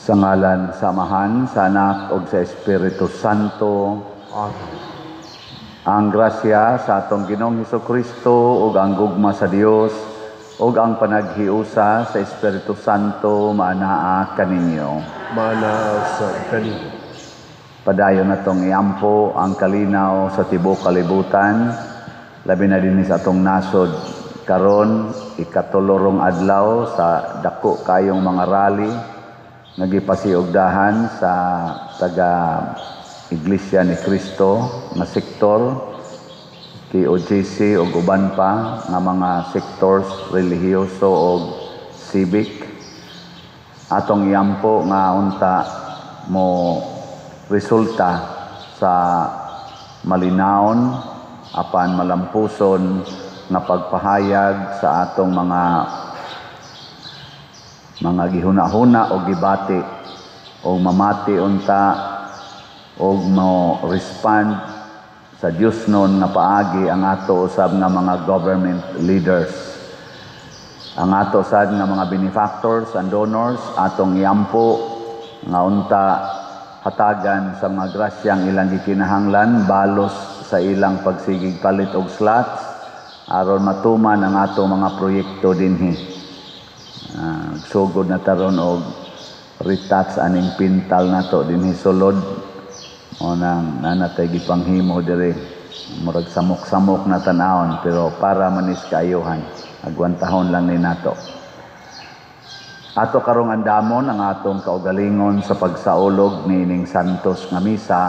Sa ngalan sa Amahan, sa Anak ug sa Espiritu Santo. Amen. Ang grasya sa atong Ginoong Hesukristo ug ang gugma sa Dios ug ang panaghiusa sa Espiritu Santo maanaa kaninyo. Maanaa sad kanimo. Padayon natong iampo ang kalinaw sa tibuok kalibutan, labi na dinhi sa atong nasod karon, ikatulorong adlaw sa dako kayong mga rally nga gipasiugdahan sa taga Iglesia ni Cristo nga sektor, KOJC ug uban pa nga mga sectors relihiyoso og civic. Atong iampo nga unta mo resulta sa malinawon apan malampuson nga pagpahayag sa atong mga gihuna-huna o gibati o mamati unta o mo respond sa Dios nun nga paagi ang ato usab nga mga government leaders. Ang ato sad nga mga benefactors and donors, atong iampo nga unta hatagan sa mga grasyang ilang gikinahanglan balos sa ilang pagsigig palit og slots aron matuman ang ato mga proyekto dinhi. Sugod na taron og retouch aning pintal nato dinhi sulod o nang nanatay gipanghimo diri, murag samok-samok na tan-awon, pero para manis kaayuhan, agwantahon lang ni nato. Ato karong andamon ang atong kaugalingon sa pagsaulog niining santos nga misa,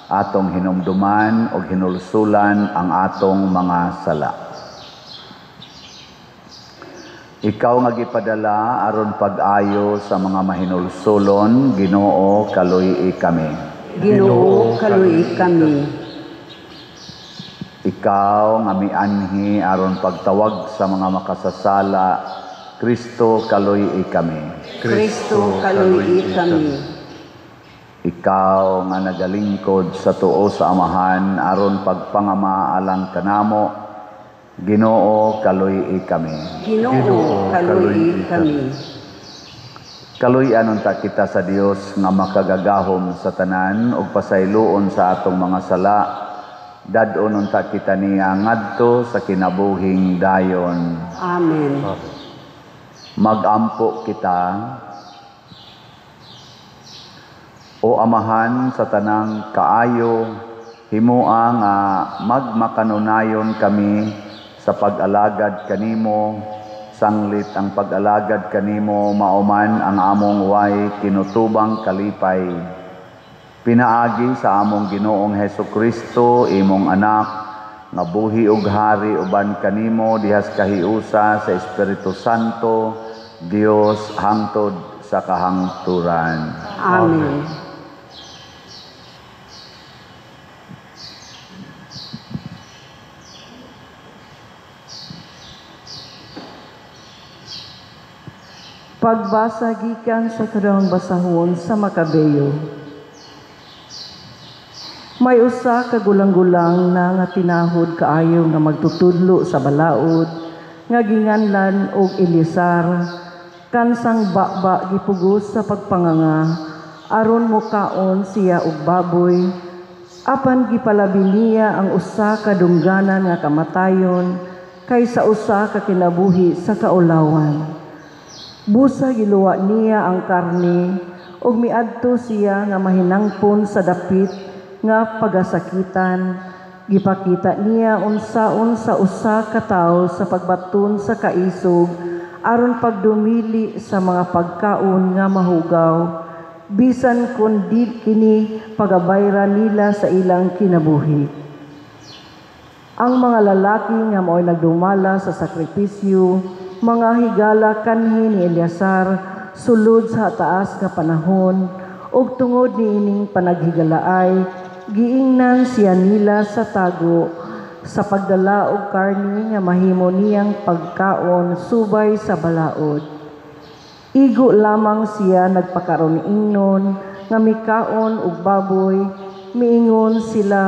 atong hinumduman og hinulsulan ang atong mga sala. Ikaw nga gipadala aron pag-ayo sa mga mahinulsulon, Ginoo, kaluy-i kami. Ginoo, kaluy-i kami. Ikaw nga mianhi aron pagtawag sa mga makasasala, Kristo, kaluy-i kami. Kristo, kaluy-i kami. Ikaw nga nagalingkod sa tuo sa Amahan aron pagpangama alang kanamo, Ginoo, kaluy-i kami. Ginoo, kaluy-i kami. Kaluy-an unta kita sa Dios nga makagagahom sa tanan ug pasayloon sa atong mga sala. Dad-on unta kita niya ngadto sa kinabuhing dayon. Amen. Magampo kita. O Amahan sa tanang kaayo, himoa nga magmakanunayon kami sa pag-alagad kanimo, sanglit ang pag-alagad kanimo mauman ang among way kinutubang kalipay. Pinaagi sa among Ginoong Hesukristo, imong anak, nga buhi ug hari uban kanimo dihas kahiusa sa Espiritu Santo, Dios hangtod sa kahangturan. Amen. Pagbasa gikan sa kadahong basahon sa Makabeyo. May usa ka gulang-gulang na nga tinahod kaayo nga magtutudlo sa balaod nga ginganlan og Eleazar, kansang baba gipugos sa pagpanganga aron mokaon siya og baboy, apan gipalabi niya ang usa ka dungganan nga kamatayon kaysa usa ka kinabuhi sa kaulawan. Busa giluwa niya ang karne ug miadto siya nga mahinangpon sa dapit nga pagasakitan. Gipakita niya unsaon sa usa ka tawo sa pagbaton sa kaisog aron pagdumili sa mga pagkaon nga mahugaw, bisan kun di kini pagabayra nila sa ilang kinabuhi. Ang mga lalaki nga mao'y nagdumala sa sakripisyo, mga higala kanhi ni Eleazar sulod sa taas nga panahon, ug tungod niining panaghigalaay giingnan siya nila sa tago sa pagdala og karni nga mahimo niyang pagkaon subay sa balaod. Igo lamang siya nagpakaron ingnon nga mikaon og baboy, miingon sila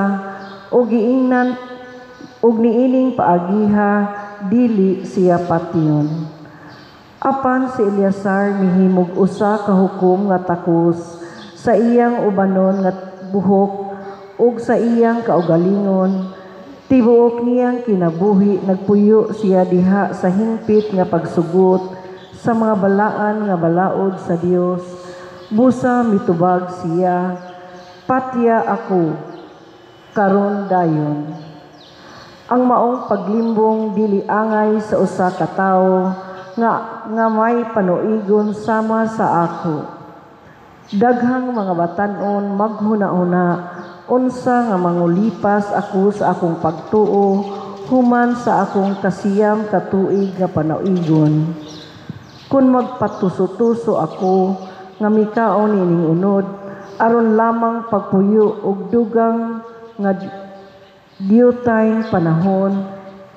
og giingnan og niining paagiha dili siya patyon. Apan si Eleazar mihimog usa ka hukom nga takos sa iyang ubanon nga buhok ug sa iyang kaugalingon. Tibuok niyang kinabuhi nagpuyo siya diha sa hingpit nga pagsugot sa mga balaan nga balaod sa Dios. Busa mitubag siya, "Patya ako karon dayon." Ang maong paglimbong dili angay sa usa ka tawo nga may panuigon sama sa ako. Daghang mga batan-on maghuna-huna unsa nga mangulipas ako sa akong pagtuo human sa akong 9 ka tuig nga panuigon. Kun magpatuso-tuso ako nga mikaon niining unod aron lamang pagpuyo og dugang nga diyutay panahon,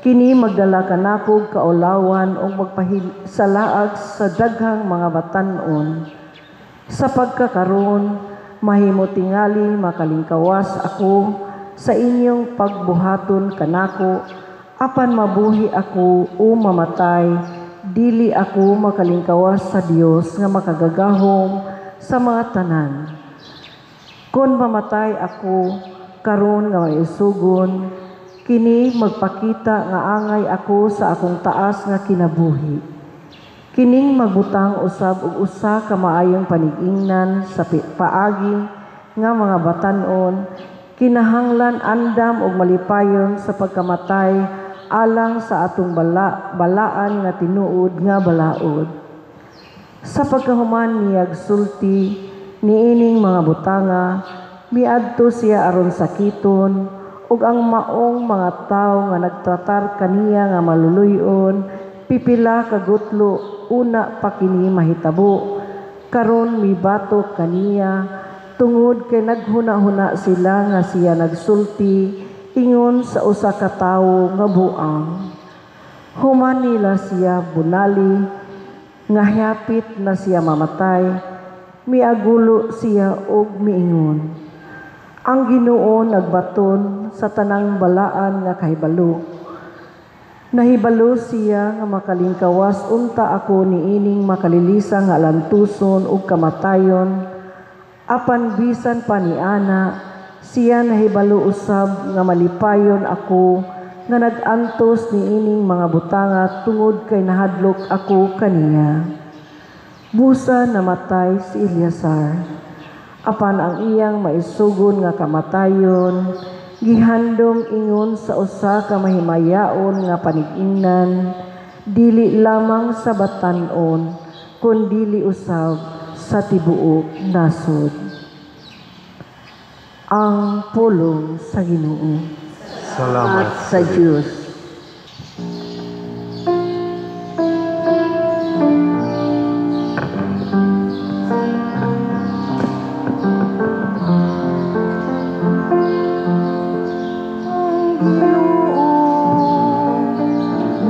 kini magdala kanakog kaulawan ug magpahisalaag sa daghang mga batan-on. Sa pagkakaron, mahimo tingali makalingkawas ako sa inyong pagbuhaton kanako, apan mabuhi ako o mamatay, dili ako makalingkawas sa Dios nga makagagahom sa mga tanan. Kon mamatay ako karon nga maisugon, kini magpakita nga angay ako sa akong taas nga kinabuhi. Kining magbutang usab og usa ka maayong panig-ingnan sa paagi nga mga batan-on, kinahanglan andam og malipayon sa pagkamatay alang sa atong balaan nga tinuod nga balaod. Sa pagkahuman niyag sulti niining mga butanga, miadto siya aron sakiton, ug ang maong mga tawo nga nagtratar kaniya nga maluluy-on, pipila ka gutlo una pa kini mahitabo. Karon mibatok kaniya tungod kay naghuna-huna sila nga siya nagsulti ingon sa usa ka tawo nga buang. Human nila siya bunali nga hapit na siya mamatay, miagulo siya og miingon, "Ang Ginoo nagbaton sa tanang balaan nga kahibalo. Nahibalo siya nga makalingkawas unta ako niining makalilisa nga alantuson ug kamatayon. Apan bisan pa niana, siya nahibalo usab nga malipayon ako nga nag-antos niining mga butanga tungod kay nahadlok ako kaniya." Busa namatay si Eleazar. Apan ang iyang maisugon nga kamatayon gihandom ingon sa usa ka mahimayaon nga panig-ingnan, dili lamang sa batan-on kun dili usab sa tibuok nasod. Ang pulong sa Ginoo. Salamat At sa Diyos.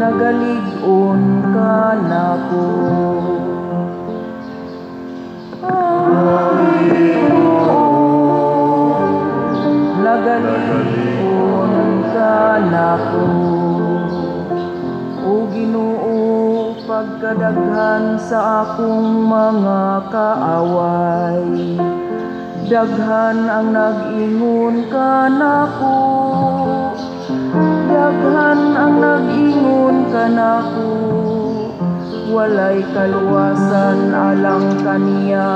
Nagalig-on ka nako. Ang Ginoo, nagalig-on ka nako. O Ginoo, pagkadaghan sa akong mga kaaway, daghan ang nag-ingon ka nako. Daghan ang nag-ingon kanako, walay kaluwasan alang kaniya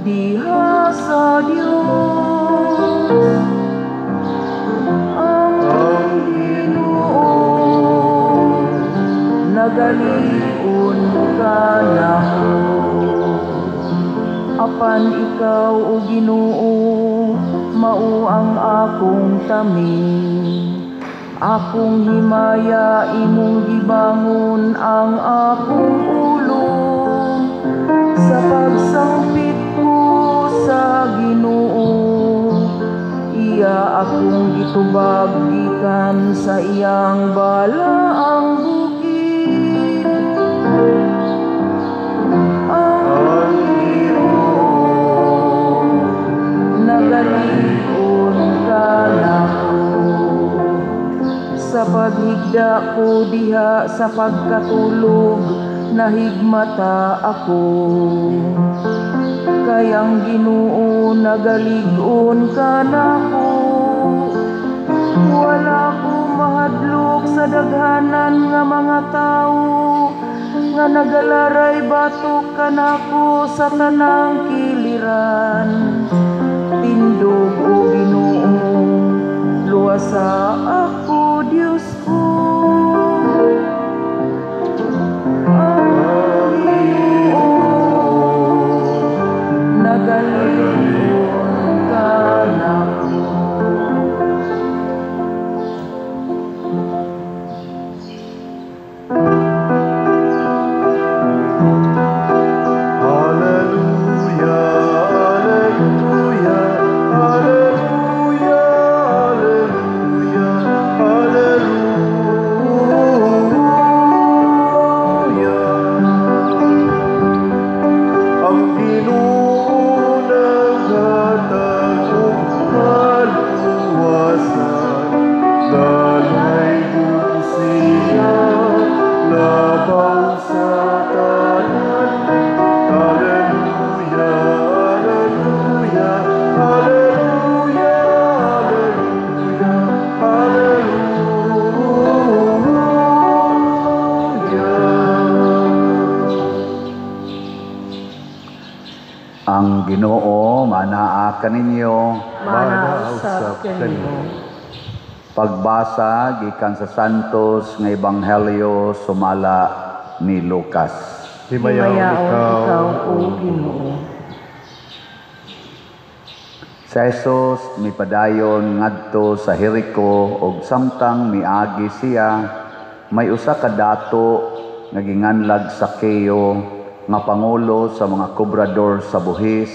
diha sa Dios. Ang Ginoo, nagalig-on ka nako. Apan ikaw, o Ginoo, mao ang akong taming. Akong himaya imong gibangon ang akong ulo. Sa pagsangpit ko sa Ginoo, iya akong gitubag gikan sa iyang balaang bukid. Ang Ginoo, nagalig-on ka nako. Sa paghigda ko diha sa pagkatulog, Nahigmata ako. Kay ang Ginoo nagalig-on kanako. Wala ko mahadlok sa daghanan nga mga tawo nga nagalaray batok kanako sa tanang kiliran. Tindog, o Ginoo, luwasa ako, Dios ko. Ang Ginoo nagalig-on kanako. Alleluia, alleluia, alleluia, alleluia, alleluia. Ang Ginoo naghatag og kaluwasan, dalaygon siya labaw sa tanan. Alleluia, alleluia, alleluia, alleluia, alleluia. Ang Ginoo manaa kaninyo. Mana usab kanimo. Pagbasa gikan sa Santos nga Ebanghelyo sumala ni Lucas. Himayaon Himayaon ikaw, o Ginoo. Si Jesus mipadayon ngadto sa Jericho ug samtang miagi siya, may usa ka dato nga ginganlag Sakeo nga pangulo sa mga kobrador sa buhis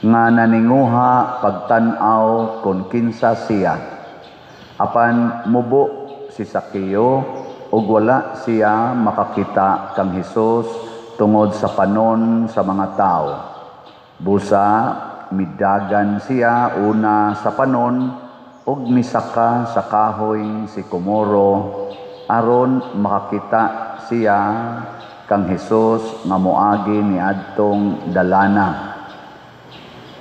nga naninguha pagtan-aw kon kinsa siya. Apan mubo si Sakeo ug wala siya makakita kang Hesus tungod sa panon sa mga tawo. Busa midagan siya una sa panon ug misaka sa kahoy sikomoro aron makakita siya kang Hesus nga moagi niadtong dalana.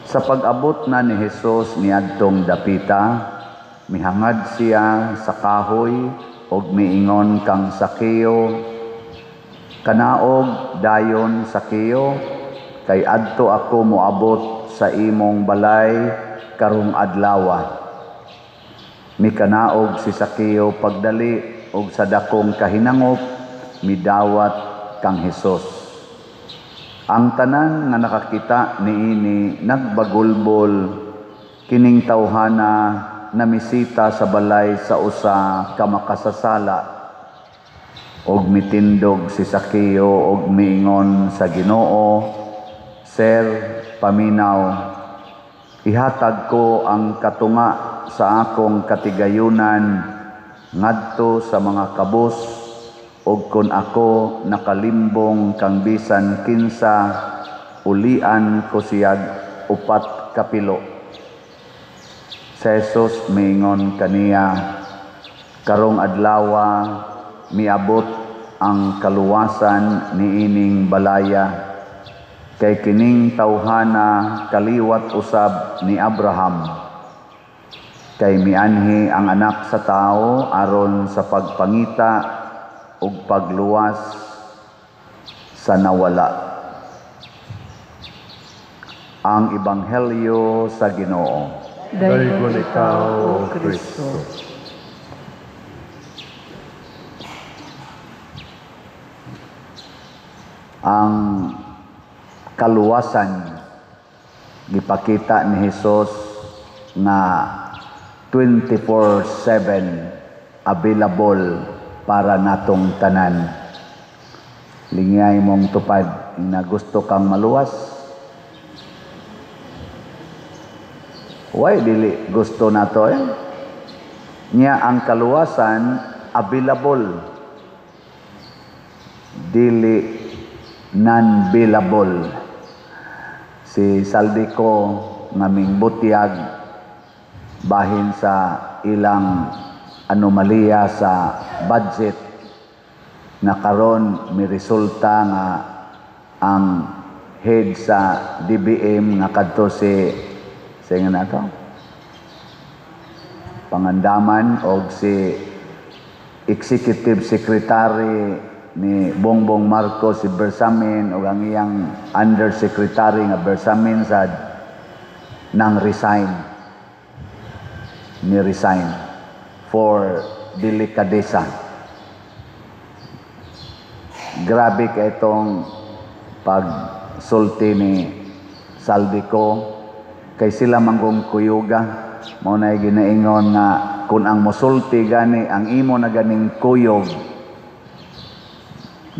Sa pag-abot na ni Hesus niadtong dapita, mihangad siya sa kahoy ug miingon kang Sakeo, "Kanaog dayon, Sakeo, kay adto ako moabot sa imong balay karong adlawa." Mikanaog si Sakeo pagdali ug sa dakong kahinangop midawat kang Hesus. Ang tanan nga nakakita niini nagbagulbol, "Kining tawhana namisita sa balay sa usa ka makasasala." Og mitindog si Sakeo og miingon sa Ginoo, "Sir, paminaw, ihatag ko ang katunga sa akong katigayunan ngadto sa mga kabus, ug kon ako nakalimbong kang bisan kinsa, ulian ko siyag upat kapilo." Si Jesus miingon kaniya, "Karong adlawa miabot ang kaluwasan niining balaya, kay kining tawhana kaliwat usab ni Abraham. Kay mianhi ang Anak sa Tawo aron sa pagpangita ug pagluwas sa nawala." Ang Ebanghelyo sa Ginoo. Daygon ikaw, O Kristo. Ang kaluwasan gipakita ni Hesus nga 24/7 available para natong tanan. Lingay mong tupad na gusto kang maluwas. Why dili gusto nato eh? Nya ang kaluwasan available, dili non-available. Si Zaldy Co ngaming butyag bahin sa ilang anomalya sa budget, Na karon may resulta nga ang head sa DBM nga kadto si sa nga nato Pangandaman og si Executive Secretary ni Bongbong Marcos, si Bersamin, og ang iyang Undersecretary nga Bersamin sad nang resign, ni resign for delikadesa. Grabe kay itong pagsulti ni Zaldy Co kay sila manggong kuyuga. Mao na ginaingon nga kung ang mosulti gani ang imo na ganing kuyog,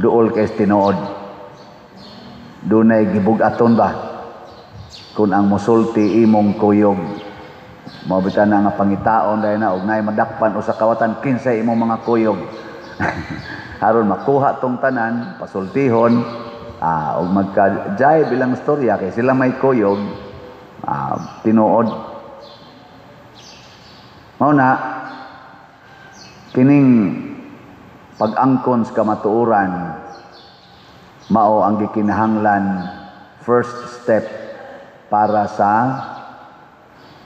duol kay tinuod, dunay gibug-aton ba kung ang mosulti imong kuyog. Mao bitaw na nga pangitaon dahil na og naay madakpan usa kawatan, kinsay imong mga kuyog, aron makuha tong tanan, pasultihon og magka-jay bilang storya kay sila may kuyog. Tinuod mao na kining pag-angkon sa kamatuoran mao ang gikinahanglan, first step para sa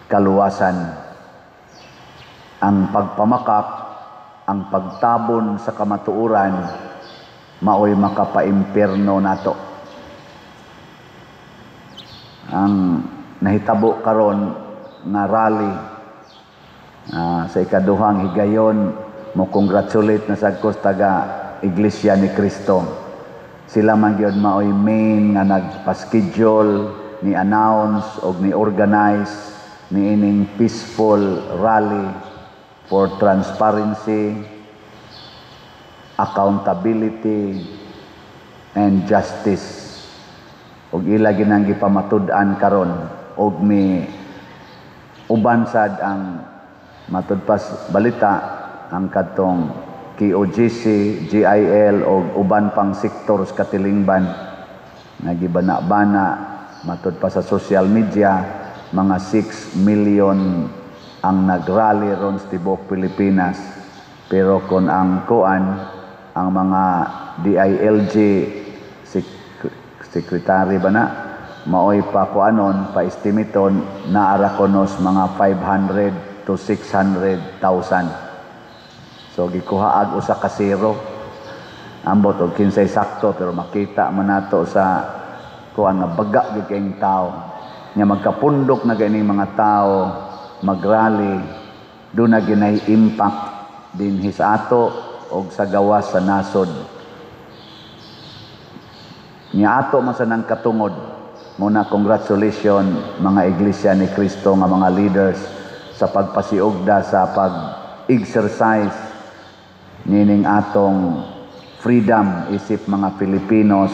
kaluwasan, ang pagpamakak, ang pagtabon sa kamatuoran, maoy makapaimpierno nato. Ang nahitabo karon nga rally sa ikaduhang higayon, mo congratulate na sad ko sa taga Iglesia ni Cristo. Sila man gyud maoy main nga nagpa-schedule, ni announce og ni organize ni ining peaceful rally for transparency, accountability and justice. Ug ila ginang gipamatud-an karon og mi uban sad ang, matud pas balita, ang kadtong KOJC, JIL og uban pang sektor sa katilingban nga gibana-bana. Matud pa sa social media, mga 6 million ang nagrally ron sa tibuok Pilipinas, pero kung ang kuan, ang mga DILG secretary ba na maoy pa kuanon pa estimaton, naara konos mga 500 to 600,000. So gikuha ag usa ka zero. Ambot og kinsay sakto, pero makita man nato sa kuan nga baga gyud kaayong tao nya. Magkapundok na ganing mga tao magrally, do na ginay impact dinhi sa ato og sa gawas sa nasod. Nya ato man sa nang katungod muna. Congratulations, mga Iglesia ni Cristo nga mga leaders, sa pagpasiugda sa pag-exercise nining atong freedom isip mga Filipinos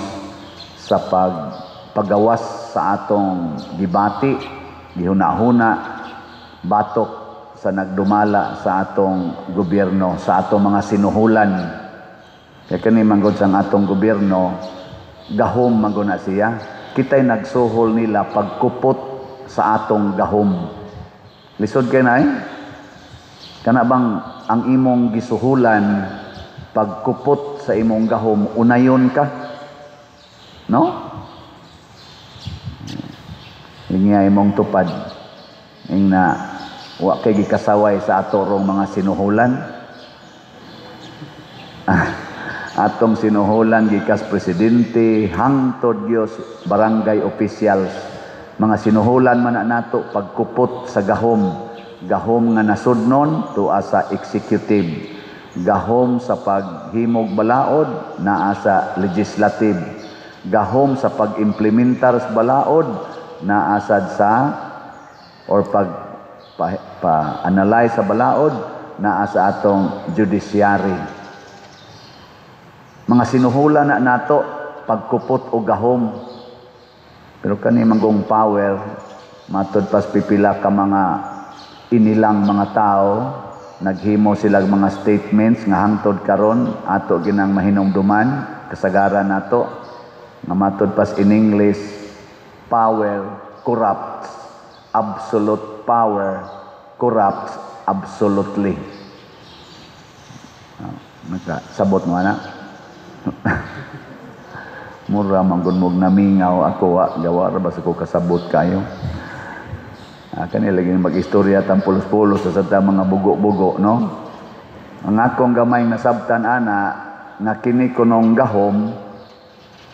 sa pagpagawas sa atong gibati, gihuna-huna batok sa nagdumala sa atong gobyerno, sa atong mga sinuhulan. Kaya kani manggod sa atong gobyerno, gahom man na siya. Kita'y nagsuhol nila pagkupot sa atong gahom. Lisod kay na eh. Kana bang ang imong gisuhulan pagkupot sa imong gahom, unayon ka? No? Nga imong tupad. Ing na wa kay gikasaway sa ato rong mga sinuhulan. Atong sinuhulan gikas presidente hangtod gyud barangay officials. Mga sinuhulan man na nato pagkupot sa gahom. Gahom nga nasudnon tuwa sa executive. Gahom sa paghimog balaod naa sa legislative. Gahom sa pag-implementar sa balaod naa sad sa or pag pa analyze sa balaod naa sa atong judiciary. Mga sinuhulan na nato pagkupot og gahom. Pero kani manggong power, matud pas pipila ka mga inilang mga tao, naghimo sila mga statements nga hangtod karon ato ginang mahinumduman, kasagaran nato nga matud pas in English, "Power corrupts, absolute power corrupts absolutely." Nagkasabot mo na? Mura man gud mog namingaw ako, wa gawa ra ba sa ko kasabot kayo. Ah, kani lagi mag-istorya tang pulos-pulos sa sa mga bugo-bugo, no? Ang akong gamay nasabtan ana nga kini kunong gahom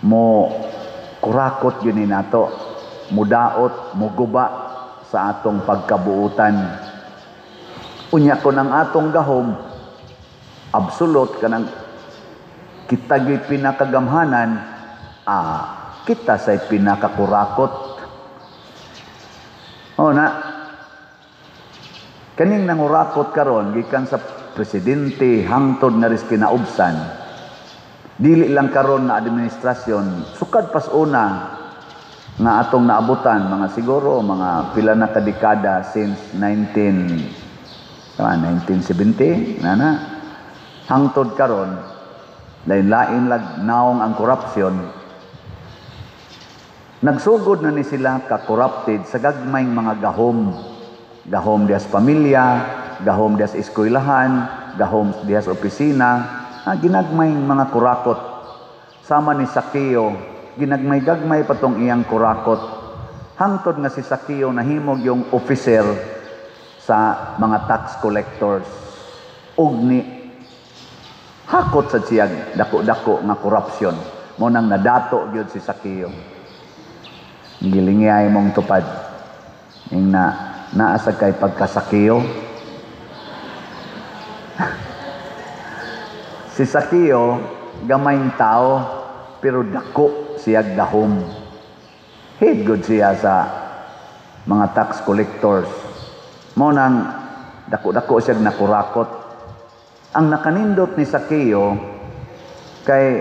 mo kurakot gyud ni nato, mudaot, muguba sa atong pagkabuutan. Unya kon ang atong gahom absolute, kanang kita gyud pinakagamhanan, kita say pinakakurakot. O na, kaning nangurakot karon gikan sa presidente hangtod nga ris kinaubsan, dili lang karon nga administrasyon, sukad pas una nga atong naabutan, mga siguro mga pila na ka dekada, since 19 tama, 1970 na na hangtod karon, lain-lain lag naong ang korupsyon. Nagsugod na ni sila ka-corrupted sa gagmayng mga gahom. Gahom diha sa pamilya, gahom diha sa eskwelahan, gahom diha sa opisina, ginagmayng mga kurakot. Sama ni Sakeo, ginagmay-gagmay patong iyang kurakot. Hangtod nga si Sakeo nahimog yung officer sa mga tax collectors. Ug ni hakot sa siyag dako-dako nga korupsyon. Mo nang nadato gyud si Sakeo. Gilingay mong tupad. Ing na naasa kay pagkasakeo. Si Sakeo gamayng tao pero dako siya gahom. Head good siya sa mga tax collectors. Mo nang dako-dako siya nakurakot. Ang nakanindot ni Sakeo kay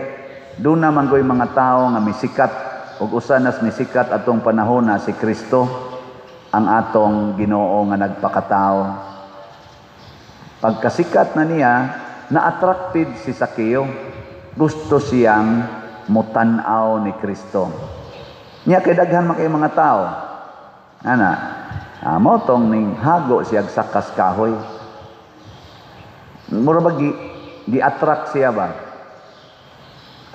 doon naman ko'y mga tao nga misikat ug usa nas nisikat atong panahon na si Kristo ang atong Ginoo nga nagpakatao. Pagkasikat na niya, na-attracted si Sakeo. Gusto siyang mutan-aw ni Kristo. Niya kay daghan man kay mga tao. Ana, mo tong ning hago siya sakas kahoy. Mura ba gi-attract siya ba?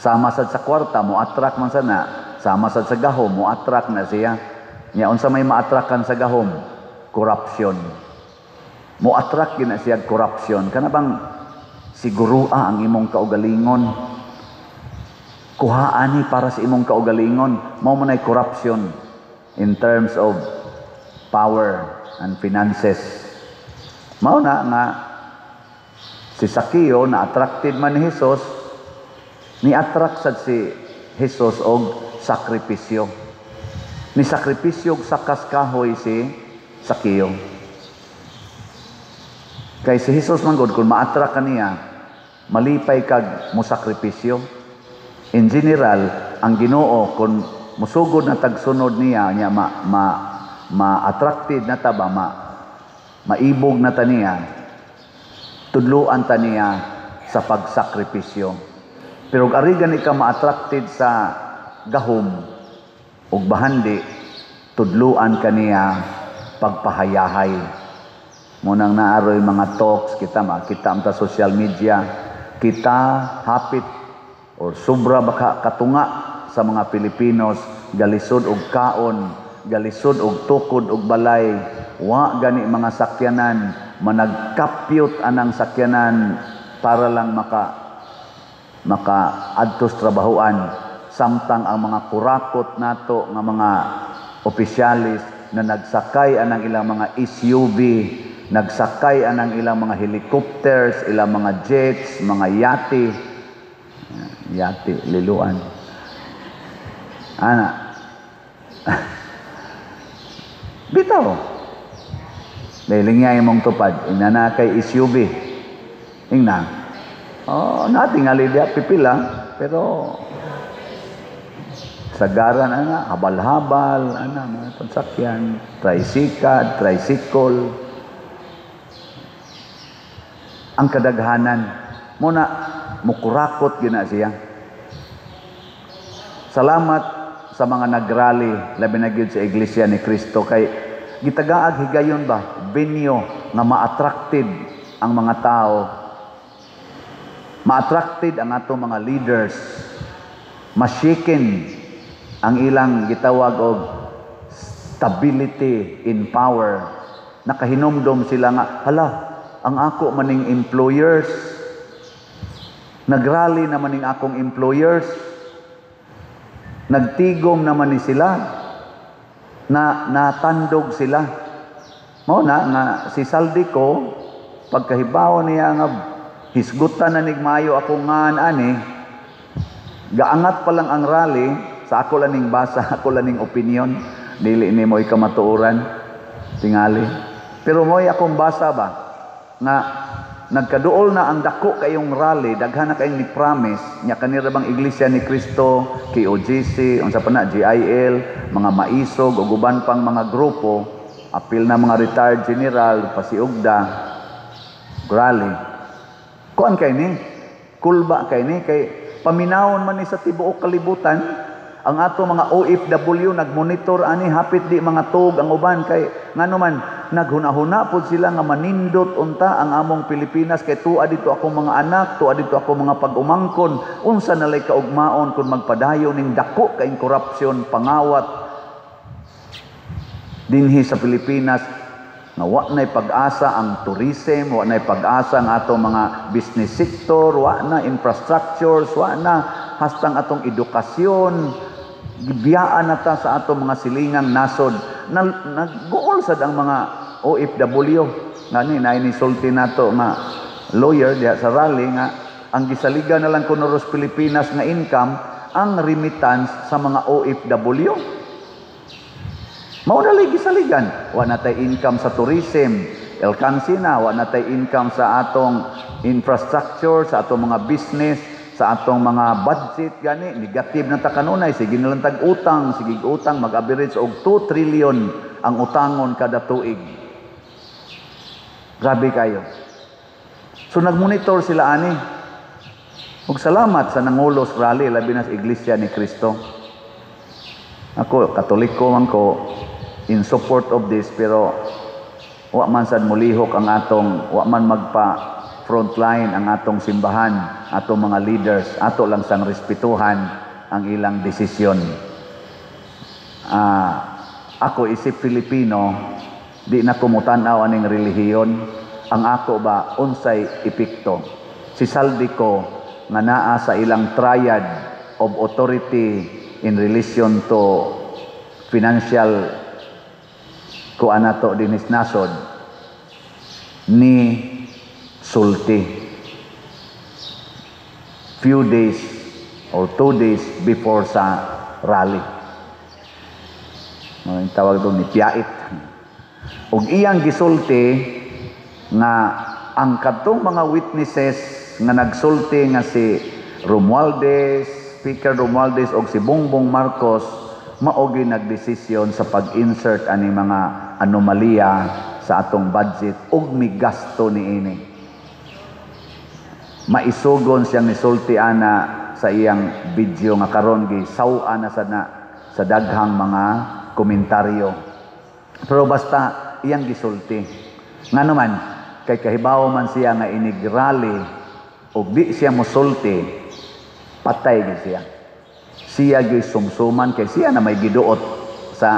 Sama sad sa kwarta, mo attract man sana. Sama sad sa gahom, mo attract na siya. Nya unsa may ma-attractan sa gahom? Corruption. Mo attract gyud na siya corruption. Kana bang sigurua ang imong kaugalingon? Kuhaan ni para sa imong kaugalingon. Mao man ay corruption in terms of power and finances. Mao na nga si Sakeo na attracted man ni Jesus, ni attract sad si Jesus og sakripisyo. Ni sakripisyo og sakas kahoy si Sakeo. Kay si Jesus man gud, kung ma-attract ka niya, malipay kag mosakripisyo. In general, ang Ginoo kung musugod na tagsunod niya, niya ma, ma ma-attracted na ta ba, maibog na ta niya, tudluan ta niya sa pagsakripisyo. Pero og ari gani ka ma-attracted sa gahom ug bahandi, tudluan ka niya pagpahayahay. Munang naaroy mga talks kita, makita ta social media, kita hapit or sobra baka katunga sa mga Pilipinos, galisod og kaon, galisod og tukod og balay, wa gani mga sakyanan, managkapyot anang sakyanan para lang maka adtos trabahuan, samtang ang mga kurakot nato nga mga opisyalis na nagsakay anang ilang mga SUV, nagsakay anang ilang mga helicopters, ilang mga jets, mga yate, yate, liluan. Ana. Bitaw. Dahil nga imong tupad, ingna na kay SUV. Ingna. Oh, natingali diya pipila, pero sagaran ana, habal-habal ana mga pansakyan, tricycle, tricycle. Ang kadaghanan muna mukurakot gyud na siya. Salamat sa mga nagrally, labi na gyud sa Iglesia ni Cristo kay gitagaag higayon ba venue nga ma-attracted ang mga tao Ma-attracted ang ato mga leaders, ma-shaken ang ilang gitawag og stability in power. Nakahinumdom sila nga, hala, ang ako maning employers, nagrally naman ning akong employers, nagtigom naman ni sila, na natandog sila. Mao na nga si Zaldy Co, pagkahibaw niya nga hisgutan na nig maayo akong ngan ani, gaangat pa lang ang rally. Sa ako lang ning basa, ako lang ning opinion, dili ni mo ikamatuoran tingali, pero mo'y akong basa ba nga nagkaduol na ang dako kayong rally, daghan na kayong ni promise nya kanira bang Iglesia ni Cristo, KOJC, unsa pa na, GIL, mga maisog ug uban pang mga grupo, apil na mga retired general, pasiugda rally. Kuan kay ni, kulba kay ni, kay paminawon man ni sa tibuok kalibutan. Ang ato mga OFW nagmonitor ani, hapit di mga tug ang uban, kay ngano man naghuna-huna pod sila nga manindot unta ang among Pilipinas, kay tuwa dito akong mga anak, tuwa dito akong mga pag-umangkon. Unsa nalay kaugmaon kung magpadayon ning dako kay korupsyon, pangawat dinhi sa Pilipinas, nga wa na'y pag-asa ang tourism, wa na'y pag-asa ang atong mga business sector, wa na infrastructures, wa na hastang atong edukasyon, gibiyaan na ta sa atong mga silingang nasod. Nag-uol sad ang mga OFW. Ngani naay nisulti nato nga lawyer diha sa rally nga ang gisaligan na lang kuno ros Pilipinas nga income ang remittance sa mga OFW. Mao na lay gisaligan. Wa na tay income sa tourism, alkansi na, wa na tay income sa atong infrastructure, sa atong mga business, sa atong mga budget gani, negative na ta kanunay, sige na lang tag utang, sige utang, mag-average og 2 trillion ang utangon kada tuig. Grabe kayo. So nagmonitor sila ani. Ug salamat sa nangulos rally, labi na sa Iglesia ni Cristo. Ako, Katoliko man ko, in support of this, pero wa man sad molihok ang atong, wa man magpa frontline ang atong simbahan, atong mga leaders, ato lang sang respetuhan ang ilang desisyon. Ako isip Filipino, di na ko mutan-aw aning relihiyon. Ang ako ba unsay epekto? Si Zaldy Co nga naa sa ilang triad of authority in relation to financial kuan nato dinis nasod ni sulti few days or 2 days before sa rally. No, yung tawag doon ni Piait. Ug iyang gisulti nga ang kadtong mga witnesses nga nagsulti nga si Romualdez, Speaker Romualdez og si Bongbong Marcos mao gyud nagdesisyon sa pag-insert ani mga anomalya sa atong budget ug migasto niini. Maisugon siyang nisulti ana sa iyang video nga karon gi saw-a na sa na sa daghang mga komentaryo. Pero basta iyang gisulti. Ngano man kay kahibaw man siya nga inig rally ug di siya mosulti, patay gid siya. Siya gyud sumsuman kay siya na may giduot sa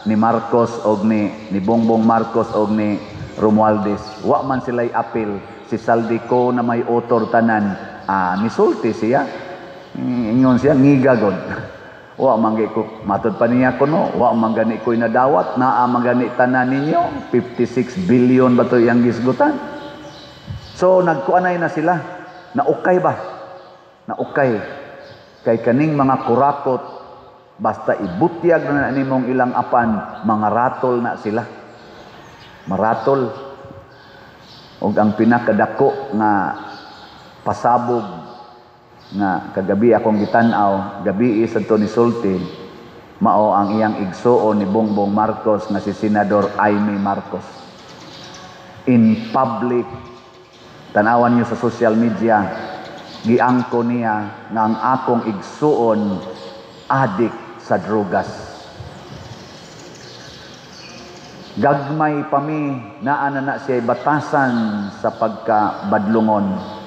ni Marcos og ni Bongbong Marcos og ni Romualdez. Wa man sila'y apil, si Zaldy Co na may author tanan. Nisulti siya. Ingon siya, ngiga god. Wa man gani ko matud pa niya kuno, wa man gani ko'y nadawat, naa man gani tanan ninyo, 56 billion ba to iyang gisgutan? So nagkuanay na sila, naukay ba? Naukay. Kay kaning mga kurakot, basta ibutyag na nimong ilang apan, mga ratol na sila. Maratol. Og ang pinakadako nga pasabog nga kagabi akong gitan-aw, gabi sa to ni sulti, mao ang iyang igsuon ni Bongbong Marcos nga si Senador Imee Marcos. In public, tanawan niyo sa social media, giangko niya nga ang akong igsuon adik sa drogas. Gagmay pa mi, naa na na siya batasan sa pagkabadlungon.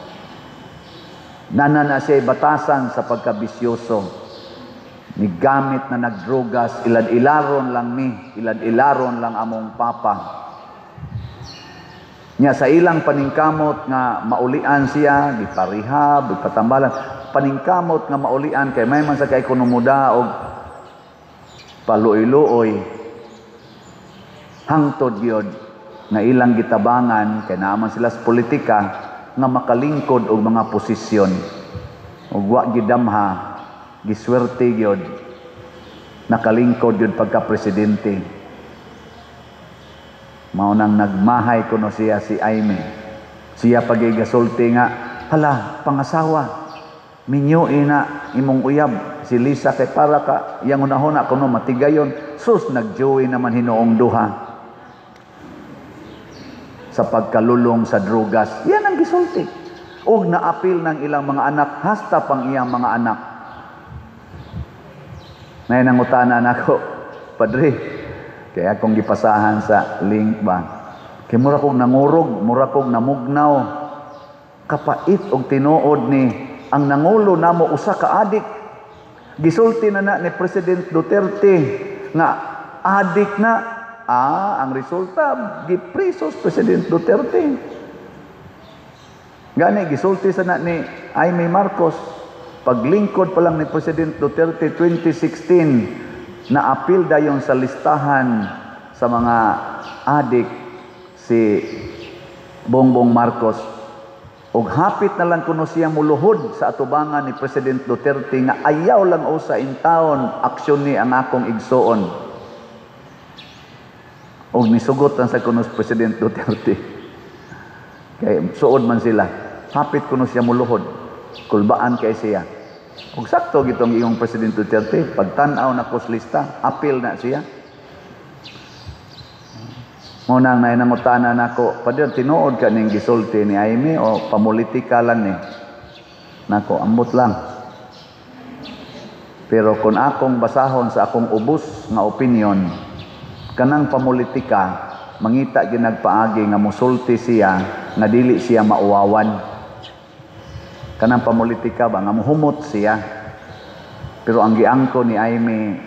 Nana na siya batasan sa pagkabisyoso. Ni gamit na nagdrogas, ilad-ilaron lang mi, ilad-ilaron lang among papa. Nya sa ilang paningkamot nga maulian siya, giparehab, gipatambalan, paningkamot nga maulian kay may man sa kay kuno muda og paluoy-luoy, hangtod gyud nga ilang gitabangan kay naa man sila sa politika nga makalingkod og mga posisyon. Ug wa gidamha, giswerte gyud, nakalingkod gyud pagka presidente. Mao nang nagmahay kuno siya si Imee. Siya pagigasulti nga, "Hala, pangasawa, minyo ina imong uyab si Lisa kay para ka iyang hunahuna kuno matigayon." Sus, nagjoy naman hinuong duha sa pagkalulong sa drogas. Yan ang gisulti. Og naapil ng ilang mga anak, hasta pang iyang mga anak. Nay nangutana nako, "Padre," kaya akong gipasahan sa link ba. "Kay mura kog nangurog, mura kog namugnaw. Kapait og tinuod ni ang nangulo namo usa ka adik. Gisulti na na ni President Duterte nga adik na." Ah, ang resulta, giprisos President Duterte. Gani gisulti sa na ni Imee Marcos, paglingkod pa lang ni President Duterte 2016, na apil dayon sa listahan sa mga adik si Bongbong Marcos. Og hapit na lang kuno siya muluhod sa atubangan ni President Duterte nga ayaw lang usa in taon aksyon ni ang akong igsuon. Og nisugot lang sa kuno si President Duterte. Kay suod man sila. Hapit kuno siya muluhod. Kulbaan kay siya. Og sakto gitong iyong President Duterte, pagtan-aw na kos lista, apil na siya. Mao nang naay nangutana nako, "Pader, tinuod ka ning gisulti ni Imee o pamulitika lang ni?" Nako, ambot lang. Pero kung akong basahon sa akong ubos nga opinion, kanang pamulitika, mangita ginagpaagi nga musulti siya nga dili siya mauwawan. Kanang pamulitika ba nga muhumot siya. Pero ang giangko ni Imee,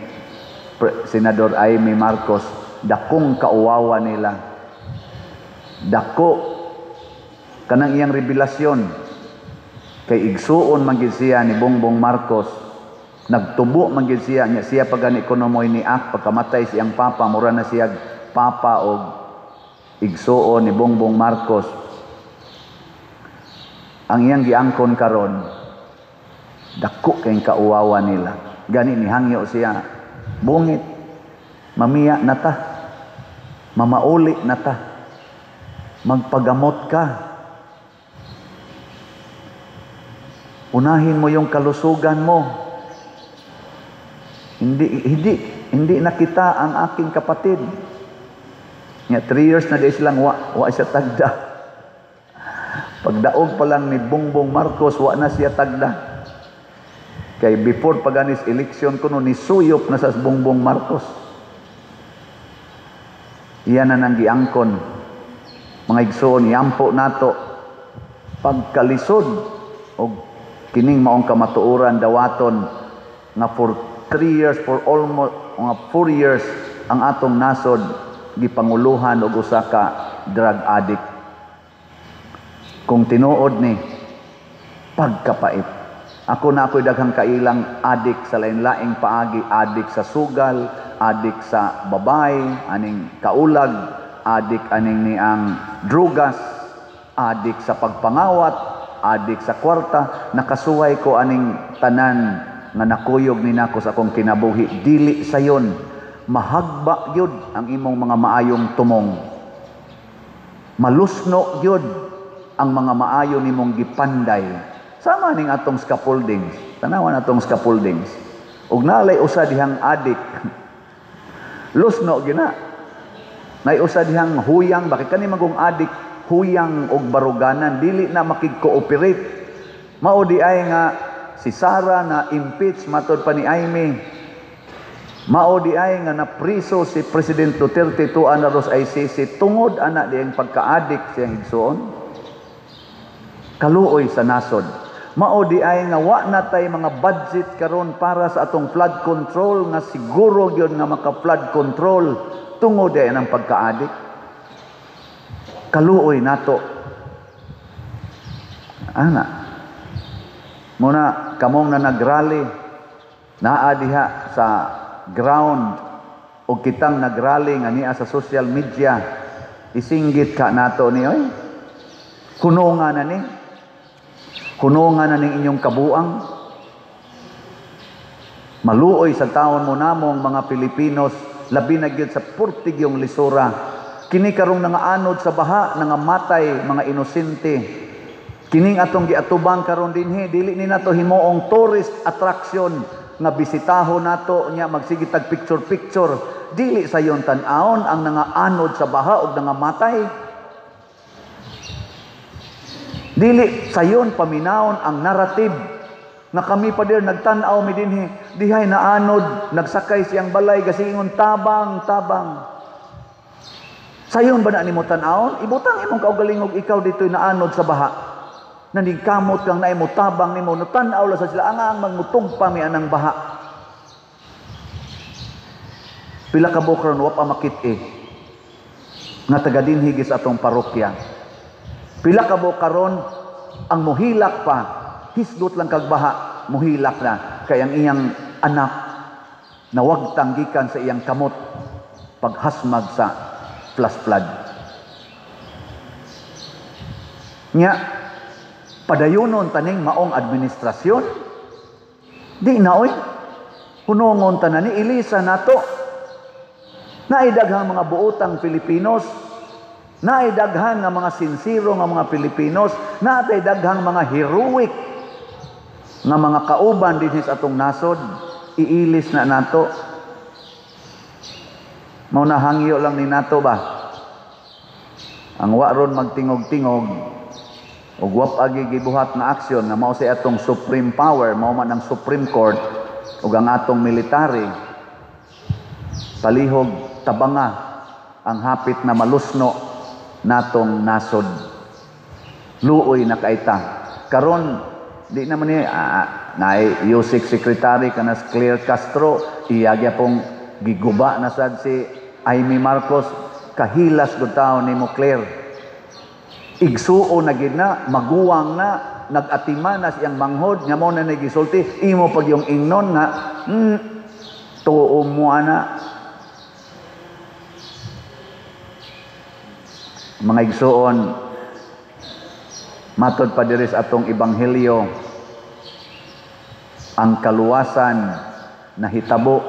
Senador Imee Marcos, dakong kauwawa nila. Dako kanang iyang revelasyon kay igsuon man gid siya ni Bongbong Marcos. Nagtubo man gid siya nya siya pagani kuno mo'y ni ak pagkamatay siyang papa, mura na siya papa og igsuon ni Bongbong Marcos. Ang iyang giangkon karon, dako kay kauwawa nila. Gani ni hangyo siya, "Bungit, mamiya na ta, mamauli na ta, magpagamot ka, unahin mo yung kalusugan mo. Hindi na kita ang aking kapatid." Nga 3 years na di silang wa siya tagda. Pagdaog pa lang ni Bongbong Marcos, wa na siya tagda. Kay before paganis election kuno ni suyop na sa Bongbong Marcos. Iyan na nang giangkon. Mga igsoon, iampo nato pagkalisod og kining maong kamatuoran dawaton nga for 3 years, for almost mga 4 years ang atong nasod gipanguluhan og usa ka drug addict. Kung tinuod ni pagkapait. Ako na ako'y daghang kailang adik sa lain-laing paagi, adik sa sugal, adik sa babay, aning kaulag, adik aning ni ang drugas, adik sa pagpangawat, adik sa kwarta. Nakasuway ko aning tanan nga nakuyog ni nako sa akong kinabuhi. Dili sayon, mahagba gyud ang imong mga maayong tumong. Malusno gyud ang mga maayo nimong gipanday. Sama ning atong scaffoldings. Tanawan atong scaffoldings. Ug nalay usa dihang adik. Lusno gina. Nay usa dihang huyang, bakit kani magong adik huyang og baruganan, dili na makig-cooperate. Mao di ay nga si Sara na impeach matod pa ni Imee. Mao di ay nga napriso si President Duterte tuan na ros ICC tungod ana diyang pagka-adik siyang igsuon. Kaluoy sa nasod. Mao di ay nga wa na tay mga budget karon para sa atong flood control nga siguro gyud nga maka-flood control tungod di ay ng pagka-adik. Kaluoy nato. Ana. Muna kamong na nagrally naa diha sa ground o kitang nagrally nga niya sa social media, isinggit ka nato ni oy. Hunonga na ni. Hunonga na ning inyong kabuang. Maluoy sa taon mo namong mga Pilipinos, labi na gyud sa purtigyong lisura. Kini karong nangaanod sa baha, nangamatay mga inosente. Kining atong giatubang karon dinhi, dili ni nato himuong tourist attraction nga bisitaho nato nya magsige tag picture picture. Dili sayon tan-awon ang nangaanod sa baha ug nangamatay. Dili sayon paminawon ang narrative nga kami pa dir nagtan-aw mi dinhi, dihay naanod, nagsakay siyang balay gasiingon tabang tabang. Sayon ba na nimo tan-awon? Ibutang imong kaugalingog ikaw dito'y naanod sa baha. Nanigkamot kang naay mo tabang nimo, no tan-aw la sa sila ang magmutong pa mi anang baha. Pila ka buok ron wa pa makit-i nga taga dinhi gis atong parokya. Pila ka buok karon ang muhilak pa, hisgot lang kag baha, muhilak na kay ang iyang anak nawagtang gikan sa iyang kamot paghasmag sa flash flood. Nya padayunon taning maong administrasyon, di na oy, hunongon tanan ni ilisa nato. Naay daghang mga buotang Pilipinos, naay daghang nga mga sinsiro nga mga Pilipinos, naay daghang mga heroic nga mga kauban dinhi sa atong nasod, iilis na nato. Mao na hangyo lang ni nato ba? Ang wa ron magtingog-tingog ug wa pa gibuhat nga aksyon nga mao sa atong supreme power, mao man ang Supreme Court ug ang atong military, palihog tabanga ang hapit na malusno natong nasod. Luoy na kaita. Karon di naman ni naay USIC Secretary kanas Claire Castro, iya gyapong giguba na sad si Amy Marcos, kahilas gud taon nimo Claire. Igsuo na gid na, maguwang na, nag-atima na siyang manghod, nga mo na nagisulti, imo pag yung ingnon nga, tuo mo ana. Mga igsuon, matod pa diri sa atong ebanghelyo, ang kaluwasan nahitabo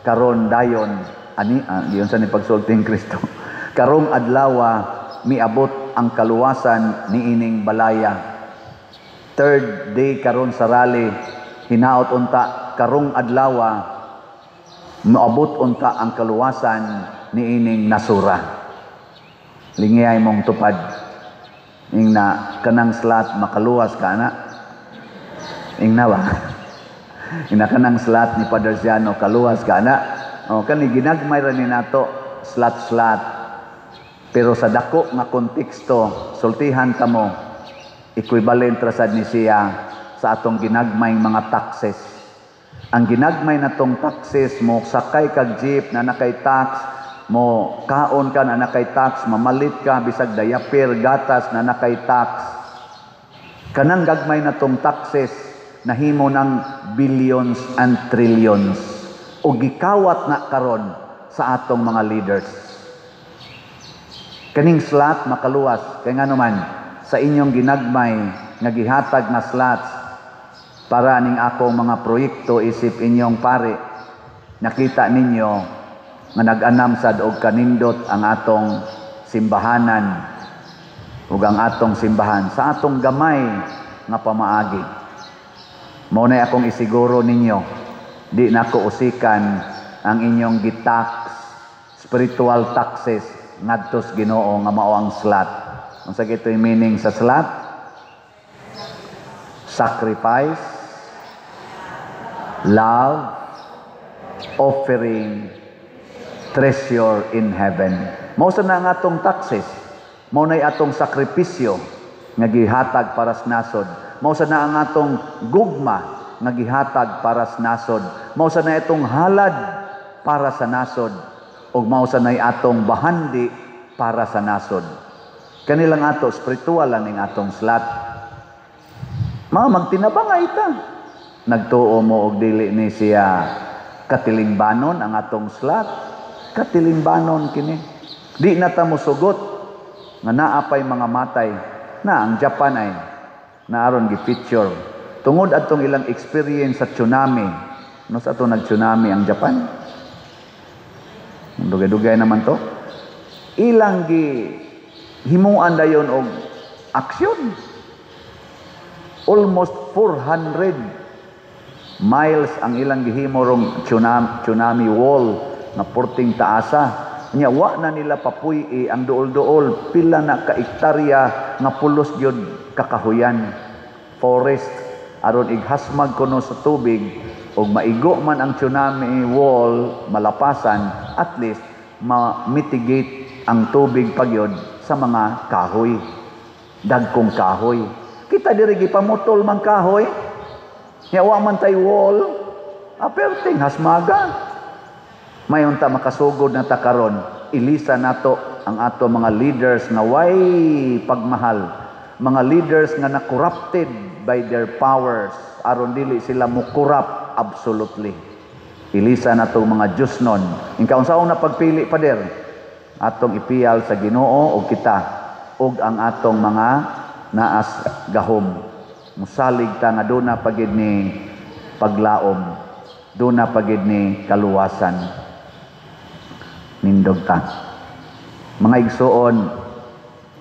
karon dayon, ani diyon sa ni pagsulting Kristo. Karong adlawa miabot ang kaluwasan niining balaya. Third day karon sa rally, hinaot unta karong adlawa moabot unta ang kaluwasan niining nasura. Lingiyay mong tupad ing na kanang slot makaluwas ka na. Ing na ba? Ing na kanang slot ni Padre Siano kaluwas ka na. O kani ginagmay ra ni nato slot-slot. Pero sa dako nga konteksto, sultihan kamo, equivalent ra sad ni siya sa atong ginagmay mga taxes. Ang ginagmay natong taxes, mo sakay kag jeep na nakay tax, mo kaon ka na nakay tax, mamalit ka bisag diaper, gatas na nakay tax. Kanang gagmay natong taxes nahimo ng billions and trillions o gikawat na karon sa atong mga leaders. Kaning slot makaluwas kay ngano man sa inyong ginagmay nga gihatag nga slots para ning akong mga proyekto isip inyong pare, nakita ninyo nga nag-anam sad og kanindot ang atong simbahanan ug ang atong simbahan sa atong gamay nga pamaagi. Mao na akong isiguro ninyo, di nako usikan ang inyong gitax, spiritual taxes ngadto sa Ginoo nga mao ang slot. Unsa gitoy meaning sa slot? Sacrifice, love, offering, treasure in heaven. Mao sa na ang atong taxes, mao nay atong sakripisyo nga gihatag para sa nasod. Mao sa na ang atong gugma nga gihatag para sa nasod. Mao sa na itong halad para sa nasod. Ug mao sa na'y atong bahandi para sa nasod. Kanilang ato spiritual ning atong slat. Mga magtinabangay ta. Nagtuo mo og dili ni siya katilingbanon ang atong slat. Katilingbanon kini. Di na ta mosugot nga naa pay mga matay na ang Japan ay naaron gi-feature tungod adtong ilang experience sa tsunami. No sa ato nag-tsunami ang Japan. Dugay-dugay naman to. Ilang gi himuan dayon og aksyon. Almost 400 miles ang ilang gihimo rong tsunami wall nga porting taasa. Nya wa na nila papuy-i ang duol-duol, pila na ka ektarya nga pulos gyud kakahuyan, forest, aron ighasmag kuno sa tubig ug maigo man ang tsunami wall, malapasan, at least ma-mitigate ang tubig pagyod sa mga kahoy, dagkong kahoy. Kita diri gipamutol man kahoy, nya wa man tay wall, aperting hasmaga. Mayon ta makasugod na ta karon, ilisa nato ang ato mga leaders nga way pagmahal, mga leaders nga na corrupted by their powers, aron dili sila mo corrupt absolutely. Ilisa nato mga Diyos nun. Inka unsaon na pagpili, pader, atong ipiyal sa Ginoo og kita og ang atong mga naas gahom. Musalig ta nga duna pagid ni paglaom, duna pagid ni kaluwasan. Nindog ta. Mga igsuon,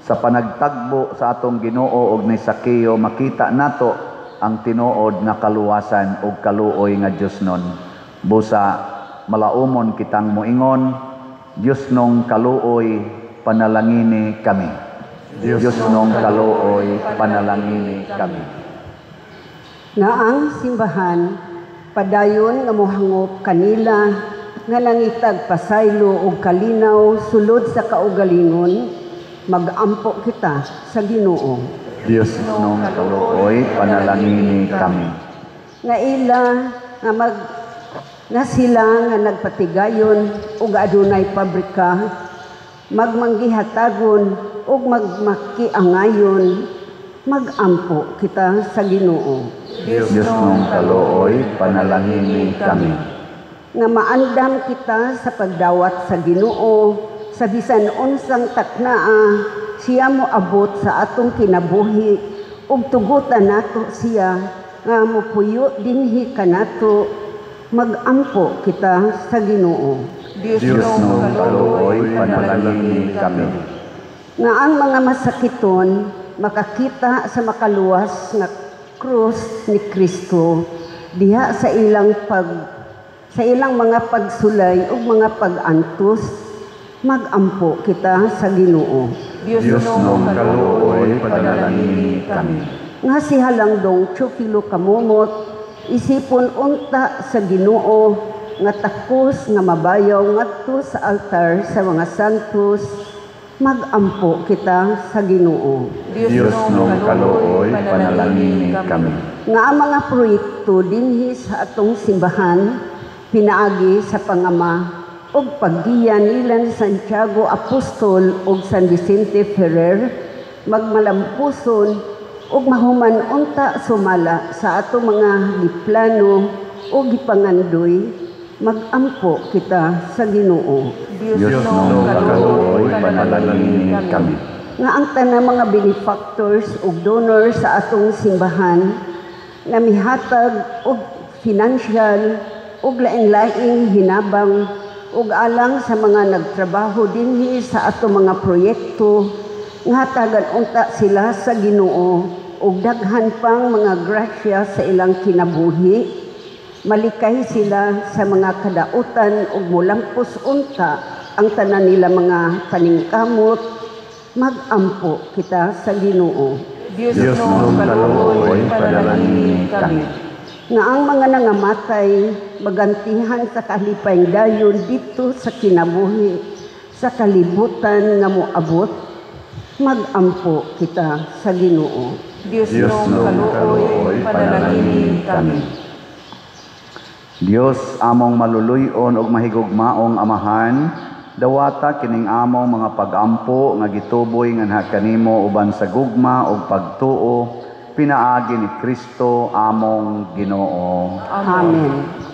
sa panagtagbo sa atong Ginoo og ni Sakeo, makita nato ang tinuod nga kaluwasan og kaluoy nga Dios nun. Busa malaumon kitang moingon, Dios nong kaluoy, panalangini kami. Dios nong kaluoy, panalangini kami. Nga ang simbahan padayon nga mohangop kanila nga nangitag pasaylo og kalinaw sulod sa kaugalingon, magampo kita sa Ginoo. Dios nong kaluoy, panalangini kami. Nga ila nga mag nga sila nga nagpatigayon ug adunay pabrika, magmanggihatagon ug magmakiangayon, magampo kita sa Ginoo. Dios nong kaluoy, panalangini kami. Nga maandam kita sa pagdawat sa Ginoo sa bisan unsang taknaa siya moabot sa atong kinabuhi ug tugutan nato siya nga mopuyo dinhi kanato, magampo kita sa Ginoo. Dios nong kaluoy, panalangini kami. Nga ang mga masakiton makakita sa makaluwas nga krus ni Kristo diha sa ilang sa ilang mga pagsulay ug mga pag-antos, magampo kita sa Ginoo. Dios nong kaluoy, panalangini kami. Nga si Halangdong Teofilo Camomot isipon unta sa Ginoo nga takos nga mabayaw ngadto sa altar sa mga santos, magampo kita sa Ginoo. Dios nong kaluoy, panalangini kami. Nga ang mga proyekto dinhi sa atong simbahan pinaagi sa pangama ug paggiya nila ni Santiago Apostol ug San Vicente Ferrer, magmalampuson ug mahuman unta sumala sa atong mga giplano ug gipangandoy, magampo kita sa Ginoo. Dios nong kaluoy, panalangini kami. Nga ang tanang mga benefactors ug donors sa atong simbahan nga mihatag og financial ug lain-laing hinabang ug alang sa mga nagtrabaho dinhi sa atong mga proyekto, nga hatagan unta sila sa Ginoo ug daghan pang mga grasya sa ilang kinabuhi, malikay sila sa mga kadautan ug molampos unta ang tanan nila mga paningkamot, magampo kita sa Ginoo. Dios nong kaluoy, panalangini kami. Nga ang mga nangamatay magantihan sa kalipay dayon dito sa kinabuhi sa kalibutan nga moabot, Magampo kita sa Ginoo. Dios Dios nung nung kaluoy, kaluoy, panalangini kami. Dios among maluluy-on ug mahigugmaong Amahan, dawata kining among mga pagampo nga gituboy nganha kanimo uban sa gugma ug pagtuo pinaagi ni Kristo among Ginoo. Amen.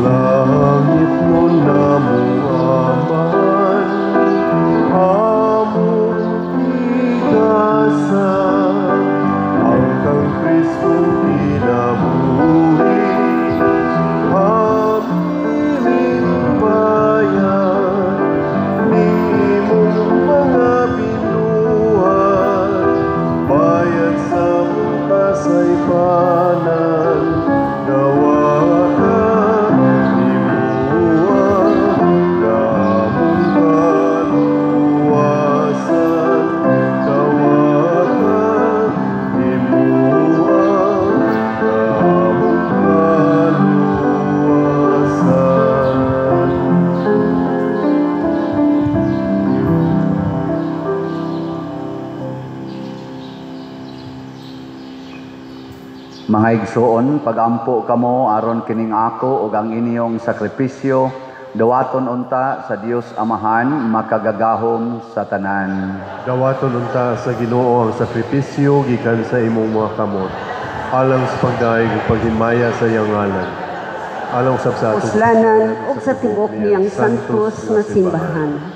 Langit nun namong Amahan, among igasa, ang kang Kristong kinabuhi, aming bayan, nimong mga binuhat, bayad sa among kasaypanan, dawata nimuha, among kaluwasan, dawata nimuha, among kaluwasan. Mga igsoon, pagampo kamo aron kining ako ug ang inyong sakripisyo dawaton unta sa Dios Amahan makagagahom sa tanan. Dawaton unta sa Ginoo ang sakripisyo gikan sa imong mga kamot, alang sa pagdaig ug paghimaya sa iyang ngalan, alang usab sa atong Uslanan ug sa tibuok niyang santos nga simbahan.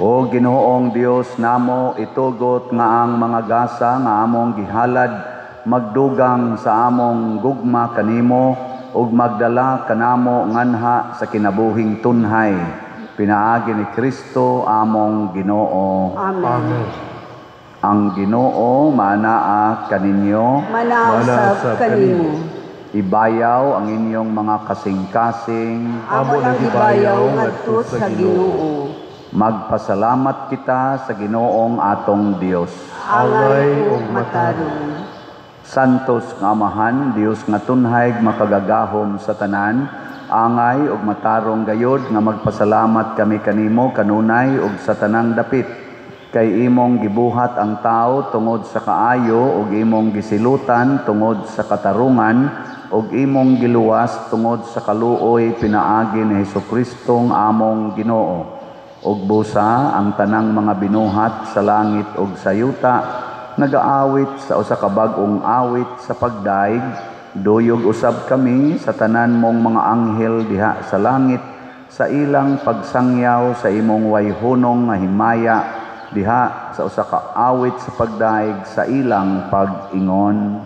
O Ginoong Dios namo, itugot nga ang mga gasa nga among gihalad magdugang sa among gugma kanimo ug magdala kanamo nganha sa kinabuhing tunhay pinaagi ni Kristo among Ginoo. Amen. Amen. Ang Ginoo maanaa kaninyo, Manausab Manausab kanimo. ibayaw ang inyong mga kasing-kasing. Amo nang gibayaw ngadto sa Ginoo. Magpasalamat kita sa Ginoong atong Dios. Angay ug matarong. Santos nga Amahan, Dios nga tunhay makagagahom sa tanan, angay ug matarong gayod nga magpasalamat kami kanimo kanunay ug sa tanang dapit. Kay imong gibuhat ang tao tungod sa kaayo ug imong gisilutan tungod sa katarungan ug imong giluwas tungod sa kaluoy pinaagi ni Hesukristo among Ginoo. Ug busa ang tanang mga binuhat sa langit ug sa yuta nagaawit sa usa ka bag-ong awit sa pagdaig, duyog usab kami sa tanan mong mga anghel diha sa langit sa ilang pagsangyaw sa imong wayhunong nga himaya diha sa usa ka awit sa pagdaig sa ilang pag-ingon.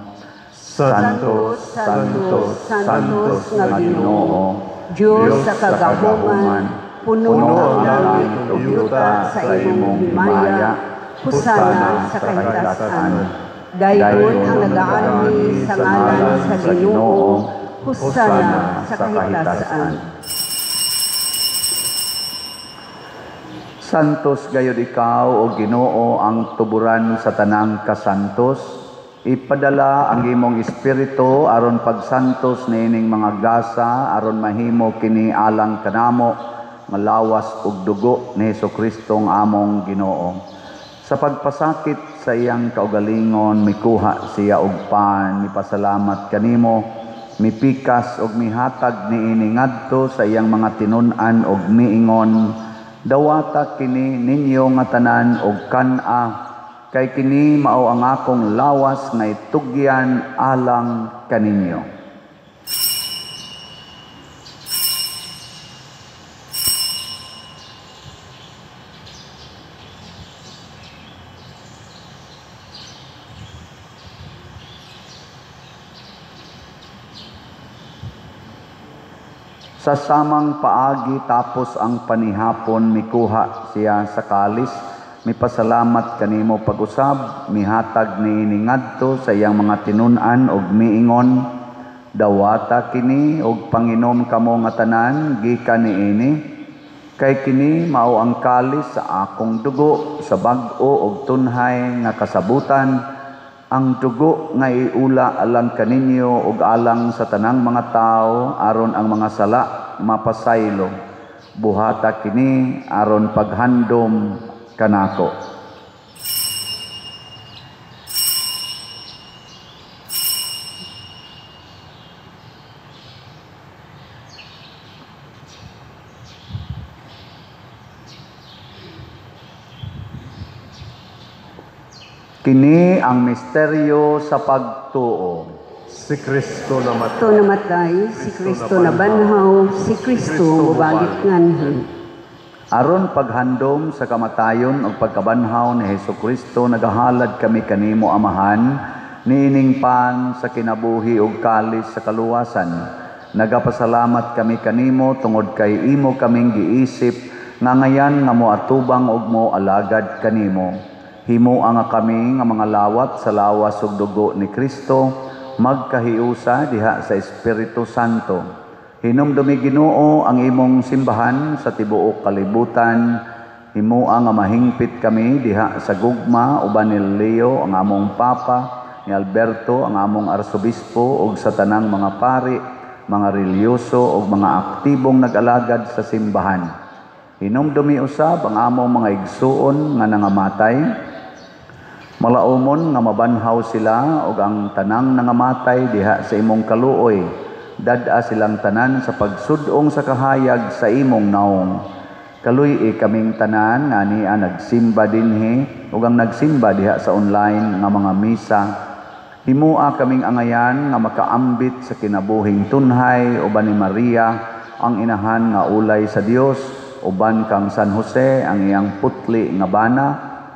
Santo, Santo, Santo, Santos nga Ginoo, Dios sa kagahuman, puno ang langit ug yuta sa imong himaya, husana sa kahitasan. Dayon ang nagaanhi sa ngalan sa Ginoo, husana sa kahitasan. Santos gayud ikaw o Ginoo ang tuburan sa tanang kasantos. Ipadala ang imong espiritu aron pagsantos niining mga gasa aron mahimo kini alang kanamo malawas ug dugo ni Hesukristo ang among Ginoo. Sa pagpasakit sa iyang kaugalingon mikuha siya og pan, mipasalamat kanimo, mipikas og mihatag niini ngadto sa iyang mga tinun-an og miingon, dawata kini ninyo nga tanan og kan-a, kay kini mao ang akong lawas nga itugyan alang kaninyo. Sa samang paagi tapos ang panihapon mikuha siya sa kalis, mipasalamat kanimo pag-usab, mihatag niini ngadto sa iyang mga tinun-an og miingon, dawata kini og panginom kamo nga tanan gikan niini, kay kini mao ang kalis sa akong dugo sa bag-o og tunhay nga kasabutan Ang dugo nga iula alang kaninyo ug alang sa tanang mga tawo aron ang mga sala mapasaylo. Buhata kini aron paghandom kanako. Kini ang misteryo sa pagtuo. Si Kristo namatay. Kristo namatay, si Kristo nabanhaw, si Kristo mubalik nganhi. Aron paghandom sa kamatayon ug pagkabanhaw ni Hesukristo, nagahalad kami kanimo Amahan, niining pan sa kinabuhi ug kalis sa kaluwasan. Nagapasalamat kami kanimo tungod kay imo kaming giisip nga ngayan nga moatubang ug moalagad kanimo. Himoa nga kami nga mga lawat sa lawas ug dugo ni Kristo, magkahiusa diha sa Espiritu Santo. Hinumdumi Ginoo ang imong simbahan sa tibuok kalibutan. Himoa nga mahingpit kami diha sa gugma uban ni Leo ang among Papa, ni Alberto ang among Arsobispo ug sa tanang mga pari, mga relihiyoso ug mga aktibong nag-alagad sa simbahan. Hinumdumi usab ang among mga igsuon nga nangamatay. Malaumon nga mabanhaw sila ug ang tanang nangamatay diha sa imong kaluoy. Dad-a silang tanan sa pagsud-ong sa kahayag sa imong naong. Kaluy-i kaming tanan nga ania nagsimba dinhi ug ang nagsimba diha sa online nga mga misa. Himoa kaming angayan nga makaambit sa kinabuhing tunhay uban ni Maria ang inahan nga ulay sa Dios, uban kang San Jose ang iyang putli nga bana,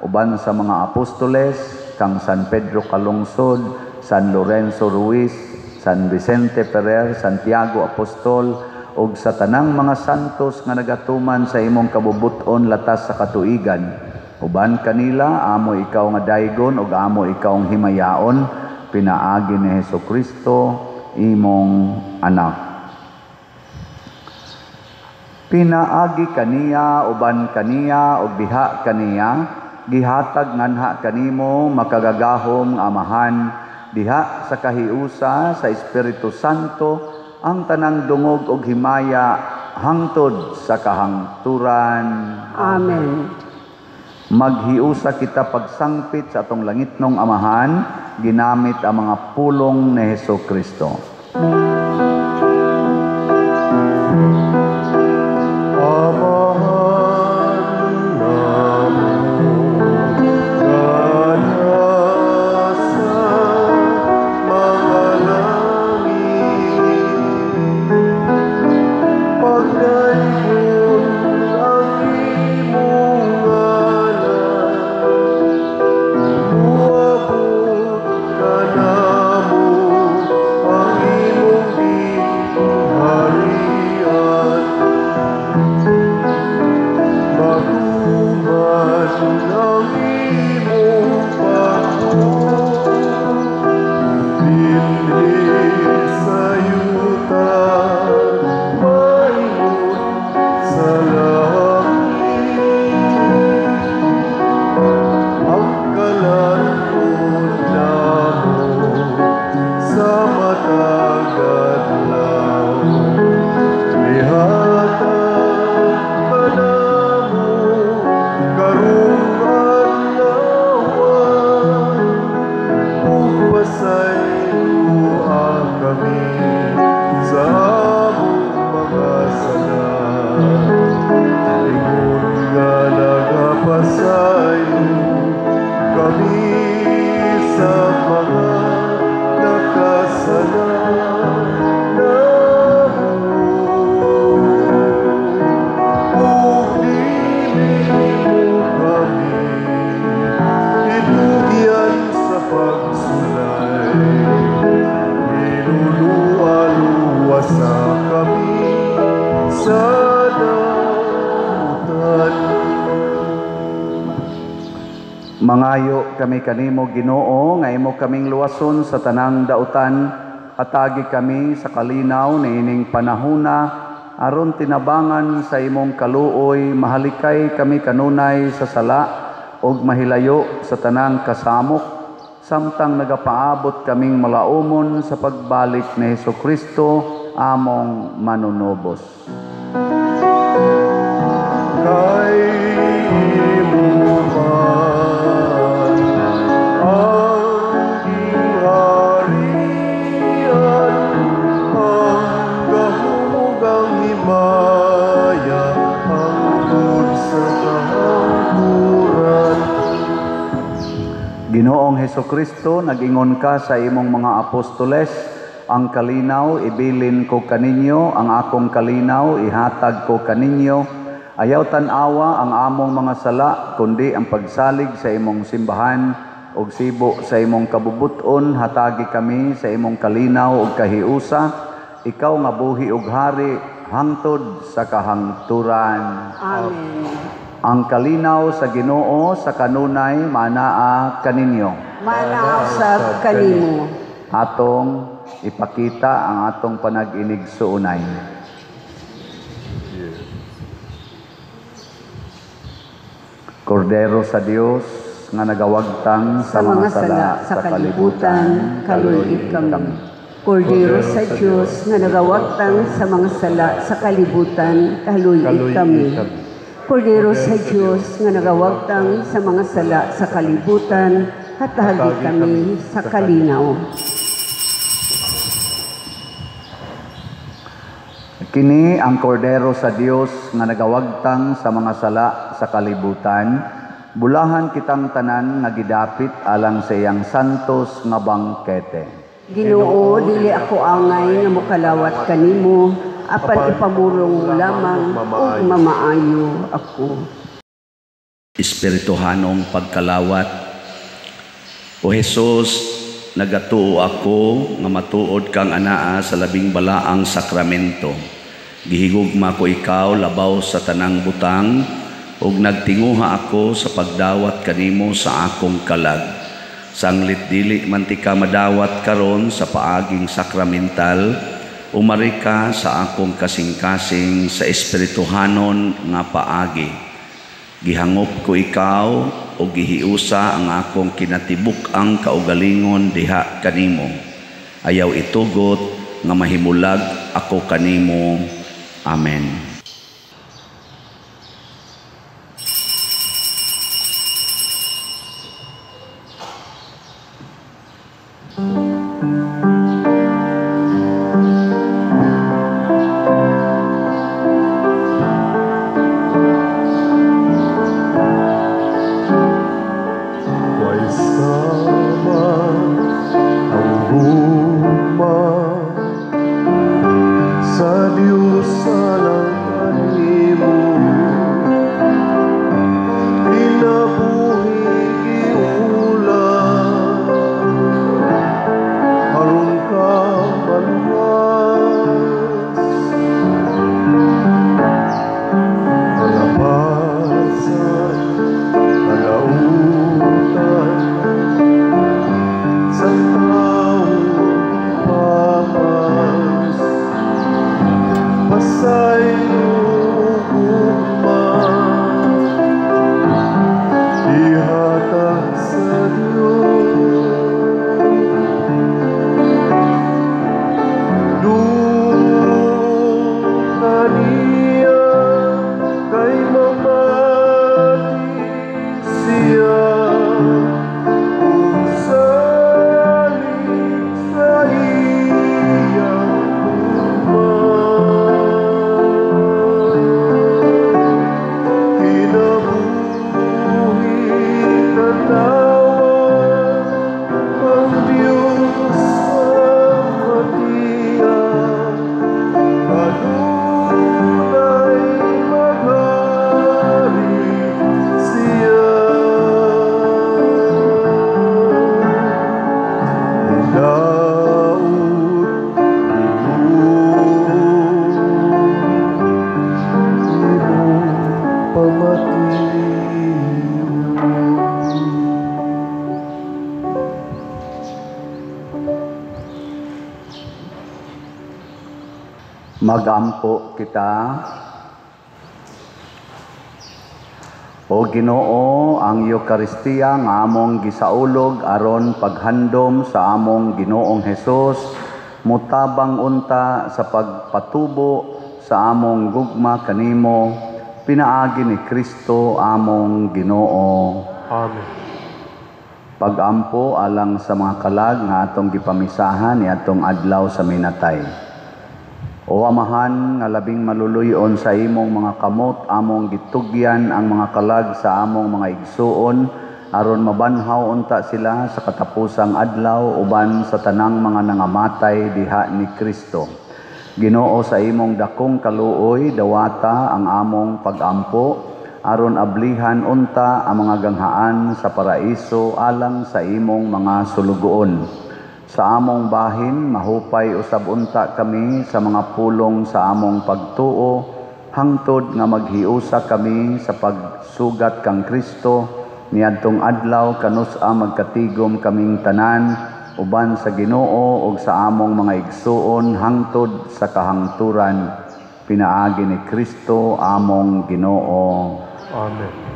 uban sa mga apostoles kang San Pedro Calungsod, San Lorenzo Ruiz, San Vicente Ferrer, Santiago Apostol, ug sa tanang mga santos nga nagatuman sa imong kabubut-on latas sa katuigan. Uban kanila amo ikaw nga daygon ug amo ikaw ang himayaon, pinaagi ni Hesukristo imong anak. Pinaagi kaniya, uban kaniya, ug diha kaniya, gihatag nganha kanimo makagagahom nga Amahan, diha sa kahiusa sa Espiritu Santo ang tanang dungog ug himaya hangtod sa kahangturan. Amen. Maghiusa kita pagsangpit sa atong langitnong Amahan, ginamit ang mga pulong ni Hesukristo. Mangayo kami kanimo Ginoo nga imo kaming luwason sa tanang dautan, atagi kami sa kalinaw niining panahuna aron tinabangan sa imong kaluoy, mahalikay kami kanunay sa sala ug mahilayo sa tanang kasamok samtang nagapaabot kaming malaumon sa pagbalik ni Hesukristo among manunubos. Kay imo man ang gingharian, ang gahom ug ang himaya, hangtod sa kahangturan. Ginoong Hesukristo, nag-ingon ka sa imong mga apostoles, ang kalinaw ibilin ko kaninyo, ang akong kalinaw ihatag ko kaninyo. Ayaw tan-awa ang among mga sala, kundi ang pagsalig sa imong simbahan ug sibo sa imong kabubut-on, hatagi kami sa imong kalinaw ug kahiusa. Ikaw nga buhi ug hari hangtod sa kahangturan. Amen. Ang kalinaw sa Ginoo sa kanunay manaa kaninyo. Manaa usab kanimo. Atong ipakita ang atong panag-inig suunay. Kordero sa Dios nga nagawagtang sa mga sala sa kalibutan, kaluoy kami. Kordero sa Dios nga nagawagtang sa mga sala sa kalibutan, kaluoy kami. Kordero sa Dios nga nagawagtang sa mga sala sa kalibutan, hatagi kami sa kalinaw. Kini ang kordero sa Dios nga nagawagtang sa mga sala sa kalibutan. Bulahan kitang tanan nga gidapit alang sa iyang santos nga bangkete. Ginoo, dili ako angay nga mokalawat kanimo, apan ipamulong lamang ug mamaayo ako. Espirituhanong pagkalawat. O Hesus, nagatuo ako nga matuod kang anaa sa labing balaang sakramento. Gihigugma ko ikaw labaw sa tanang butang, ug nagtinguha ako sa pagdawat kanimo sa akong kalag. Sanglit dili man ti ka madawat karon sa paaging sakramental, umari ka sa akong kasing-kasing sa espirituhanon nga paagi. Gihangop ko ikaw o gihiusa ang akong kinatibuk-ang kaugalingon diha kanimo. Ayaw itugot nga mahimulag ako kanimo. Amen. Magampo kita. O Ginoo, ang Eukaristiya nga among gisaulog aron paghandom sa among Ginoong Hesus, mutabang unta sa pagpatubo sa among gugma kanimo, pinaagi ni Kristo among Ginoo. Amen. Pagampo alang sa mga kalag nga atong gipamisahan ni atong adlaw sa minatay. O Amahan nga labing maluluyon sa imong mga kamot, among gitugyan ang mga kalag sa among mga igsuon aron mabanhaw unta sila sa katapusang adlaw uban sa tanang mga nangamatay diha ni Kristo. Ginoo, sa imong dakong kaluoy dawata ang among pagampo aron ablihan unta ang mga ganghaan sa paraiso alang sa imong mga sulugoon. Sa among bahin, mahupay usab unta kami sa mga pulong sa among pagtuo, hangtod nga maghiusa kami sa pagsugat kang Kristo, niadtong adlaw kanus-a magkatigom kaming tanan, uban sa Ginoo ug sa among mga igsuon hangtod sa kahangturan, pinaagi ni Kristo among Ginoo. Amen.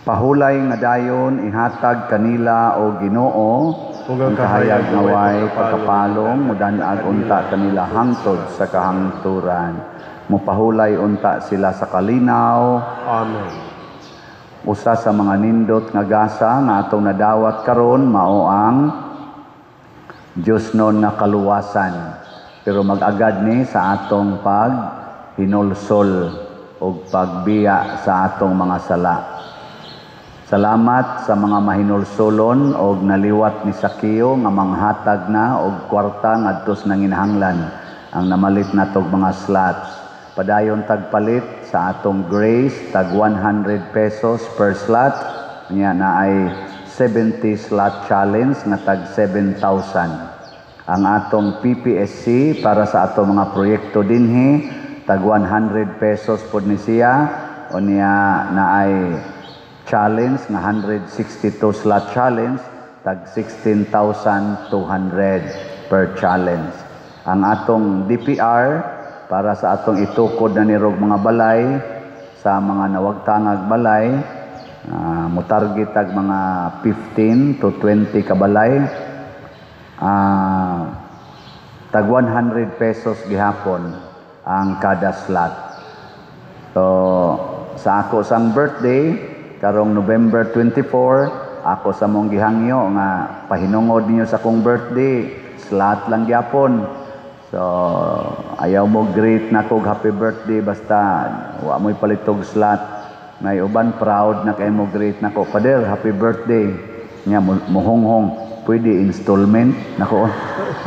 Pahulay nga dayon ihatag kanila o Ginoo ug ang ang kahayag kahayag nga way way pagkapalong mudan-ag unta kanila hangtod sa kahangturan. Mupahulay unta sila sa kalinaw. Amen. Usa sa mga nindot nga gasa nga atong nadawat karon mao ang Dios non nga kaluwasan. Pero mag-agad ni sa atong paghinulsol ug pagbiya sa atong mga sala. Salamat sa mga mahinulsolon og naliwat ni Sakeo nga manghatag na og kwarta ngadto sa nanginahanglan ang namalit natog mga slots. Padayon tagpalit sa atong grace tag 100 pesos per slot. Nya na ay 70 slot challenge nga tag 7,000. Ang atong PPSC para sa atong mga proyekto dinhi tag 100 pesos pod ni siya. Unya na ay challenge nga 162 slot challenge tag 16,200 per challenge. Ang atong DPR para sa atong itukod na nirog mga balay sa mga nawagtangag balay, mutarget tag mga 15 to 20 ka balay, tag 100 pesos gihapon ang kada slot. So sa ako sang birthday karong November 24, ako sa mong gihangyo nga pahinungod ninyo sa akong birthday, slot lang gyapon. So ayaw mo greet na kog happy birthday basta wa mo'y palitog slot. May uban proud na kay mo greet nako, Father, happy birthday. Nya muhonghong, pwede installment nako.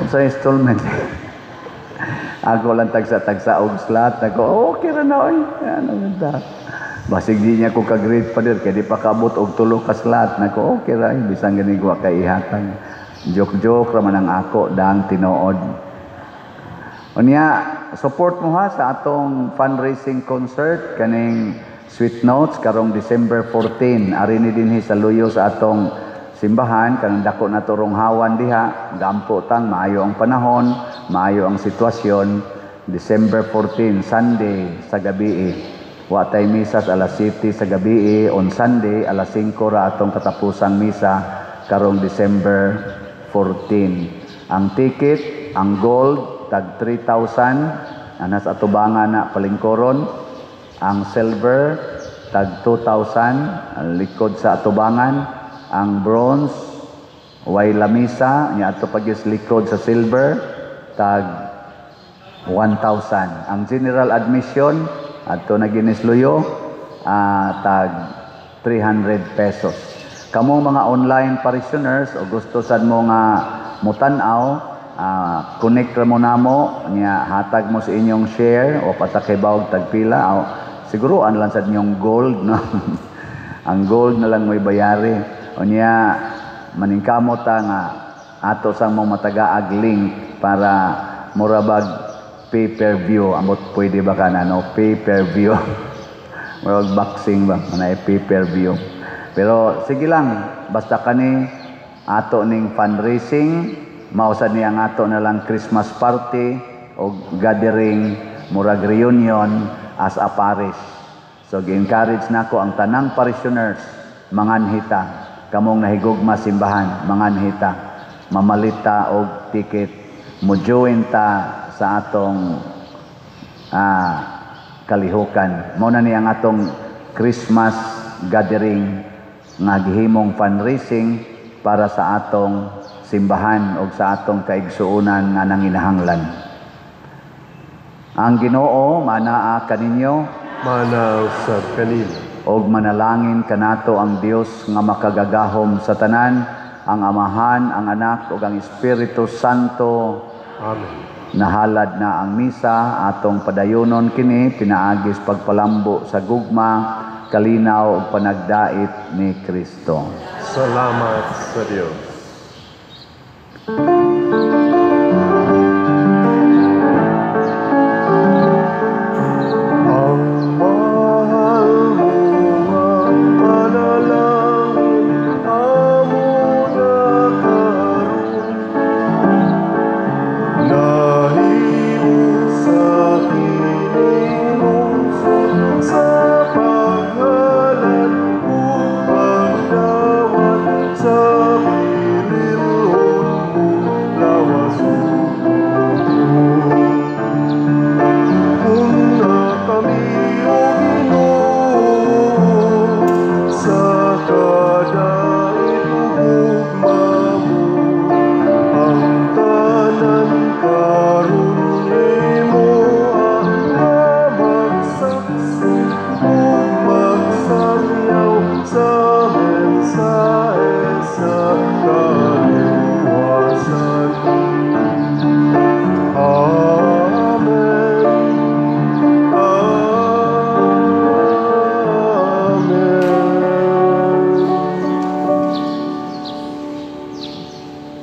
Unsa installment? Ako lang tagsa-tagsa og slot nako. Okay ra na oy. Ano ganda. Basig di niya ko ka-greet Father kay di pa kaabot og tulo ka slot nako. Okay ra bisan gani wa kay ihatag. Joke-joke ra man ang ako dang tinuod. Unya support mo ha sa atong fundraising concert kaning Sweet Notes karong December 14. Ari ni dinhi sa luyo sa atong simbahan kanang dako na turong hawan diha. Gampo tang maayo ang panahon, maayo ang sitwasyon. December 14 Sunday sa gabi. Wa tay misa sa alas 7 sa gabi on Sunday alas 5 ra atong katapusang misa karong December 14. Ang ticket, ang gold tag 3,000 anas atubangan na palingkoron. Ang silver tag 2,000 likod sa atubangan. Ang bronze way lamisa nya ato pagyus likod sa silver tag 1,000. Ang general admission adto na ginisluyo tag 300 pesos. Kamong mga online parishioners o gusto sad mo nga mutan-aw, connect ra mo namo nya hatag mo sa inyong share o patakibawg tagpila o siguro an lang sad inyong gold, no? Ang gold na lang mo'y bayari. O nya maningkamot ta nga ato sang mong matagaag link para murabag pay-per-view. Amot pwede ba ka na, no? Pay-per-view. Murag boxing ba? Manay pay-per-view. Pero sige lang, basta kani ato ning fundraising, mao sad ni ang ato na lang Christmas party o gathering, murag reunion as a parish. So gi-encourage nako ang tanang parishioners, manganhita kamong nahigugma simbahan, manganhita, mamalita og ticket, mo join ta sa atong kalihukan. Mao na ni ang atong Christmas gathering nga gihimong fundraising para sa atong simbahan o sa atong kaigsuonan nga nanginahanglan. Ang Ginoo manaa kaninyo. Manaa usab kanimo. Og manalangin kanato ang Dios nga makagagahom sa tanan, ang Amahan, ang Anak ug ang Espiritu Santo. Amen. Nahalad na ang misa, atong padayonon kini pinaagi sa pagpalambo sa gugma, kalinaw ug panagdait ni Kristo. Salamat sa Dios.